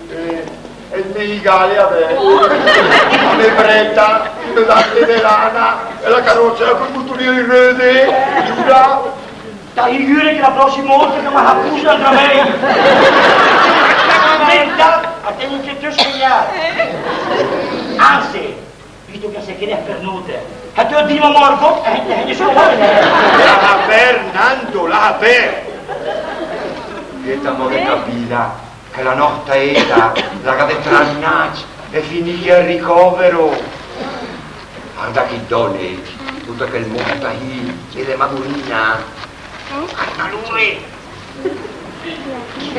Eh, e 'l me igale a mé, a me Breta, i me dà de lana, e la caròsa coi muturèl röde, giura. Te figüret che la pròssima ólta che me la pusa 'ndrà mèi. Sènta, a tègn che te segnàt. Anse, visto che se crede per nöte, che te dì a Margot, eh, eh, insomma. Laha pèrd, Nando, laha pèrd. Gh'è amò de capìla, che la nòsta éta la gh'à de trà 'n nàcc e finì al ricovero. Arda chi dòne, töt chèl mónd ahì, e de Madunina. Arda lur.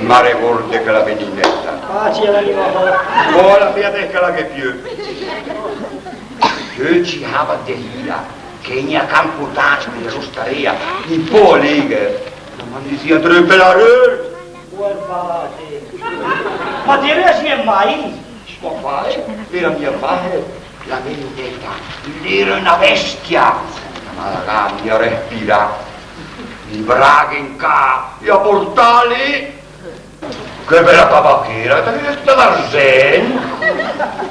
Ma regórdet chèla Beninèta. Pace a l'ànima sua. Öna mia de chèla gh'è piö. Töcc i sàbat de fila, che gnà a Campotasco, in l'ostaréa, ü pó aléger, la m'à 'ndisìa dré per la röl. Guarda, ma te reasìet mai? Ma fà, eh? L'era mia fàcil, la Beninèta, l'era öna bèstia. Ma la gh'à mia respirà. I braghe in cà, i à portàle. Che bèla tabachéra, te vèdet, töta d'arzènt.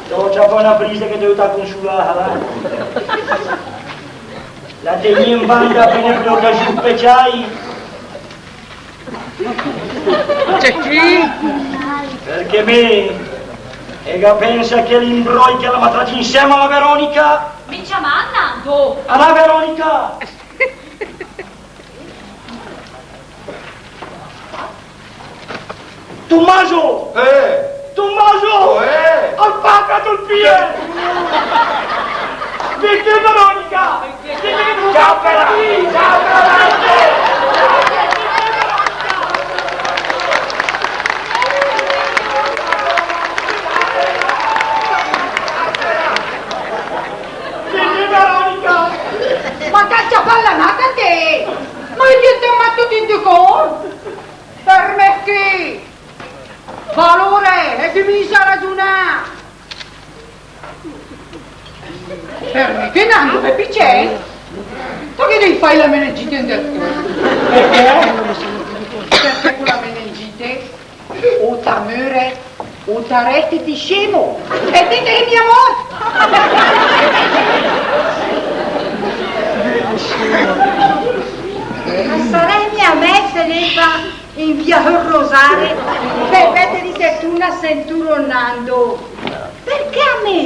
Dòca, fà öna brisa che te vöi consolà, va. La tegni in banda per öna ocasiù speciài. Perché mé, e ga pènsa che l'imbròi che la m'à tràcc insèma a la Veronica. Mi ciama Nando. A la Veronica. Tommaso! Eh! Tommaso! Uè! Al pà gh'à tölt ol pìet! Vèd, Veronica! Ciao, cara! Ciao, cara! Vèd, Veronica! Ma che ciapa la nata, te? Ma i è töcc mat töcc du cóp! Permèt ché! Valore, e cumincia a ragiunà! Permèt, Nando, me picèt? Perché te gh'ét fàcc la meningite in del cör? Perché? Perché co la meningite o ta möret o ta rèstet scemo. E te te sé mia mórt! Ma sarèi mia mèi, Felipa, invià ol rosare per mèt de sentùr a Nando. Perché a mé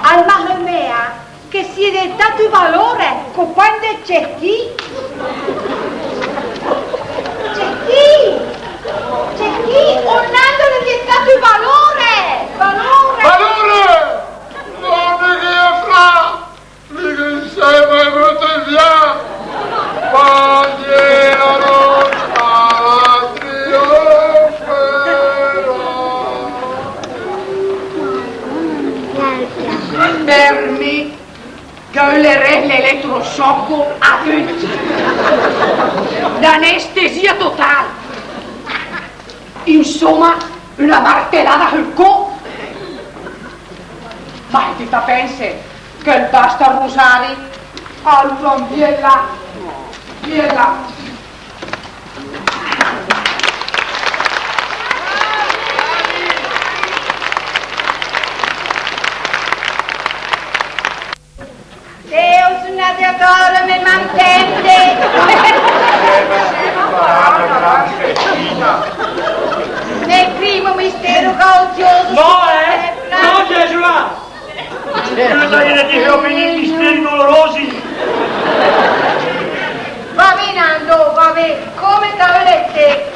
al ma sómèa che sìe deventàt ü valore, compàgn del Cetì. Cetì! Cetì! Ol Nando l'è deventàt ü valore! Valore! Valore! Valore che fra! Li che insèma e bröte vià, bandiera rossa, trionfera. Per mé, che l'è rèst l'eletrosciocco a töcc. L'anestesia totale. Insóma, öna martelada söl có. Ma e te ta pènset che 'l basta ol rosare? Alura, vièla, vièla. Deus, Nando, adóra me mantènde. Nel primo mistero gaudioso. No, eh? No, Gesù! Io t'avrei detto che ho finito i misteri dolorosi. Va bé, Nando, va bé, come te vöret té.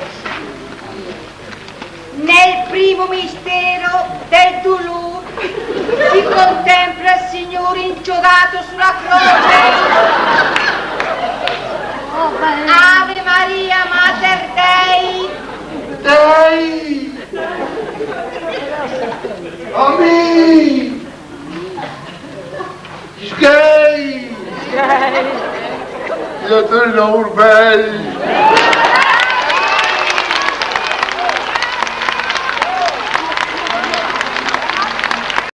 Nel primo mistero del dulùr si contempla il Signore inchiodato sulla croce. Ave Maria, Mater Dei. Dei. Amì. Sgei! I è töcc laùr bèi!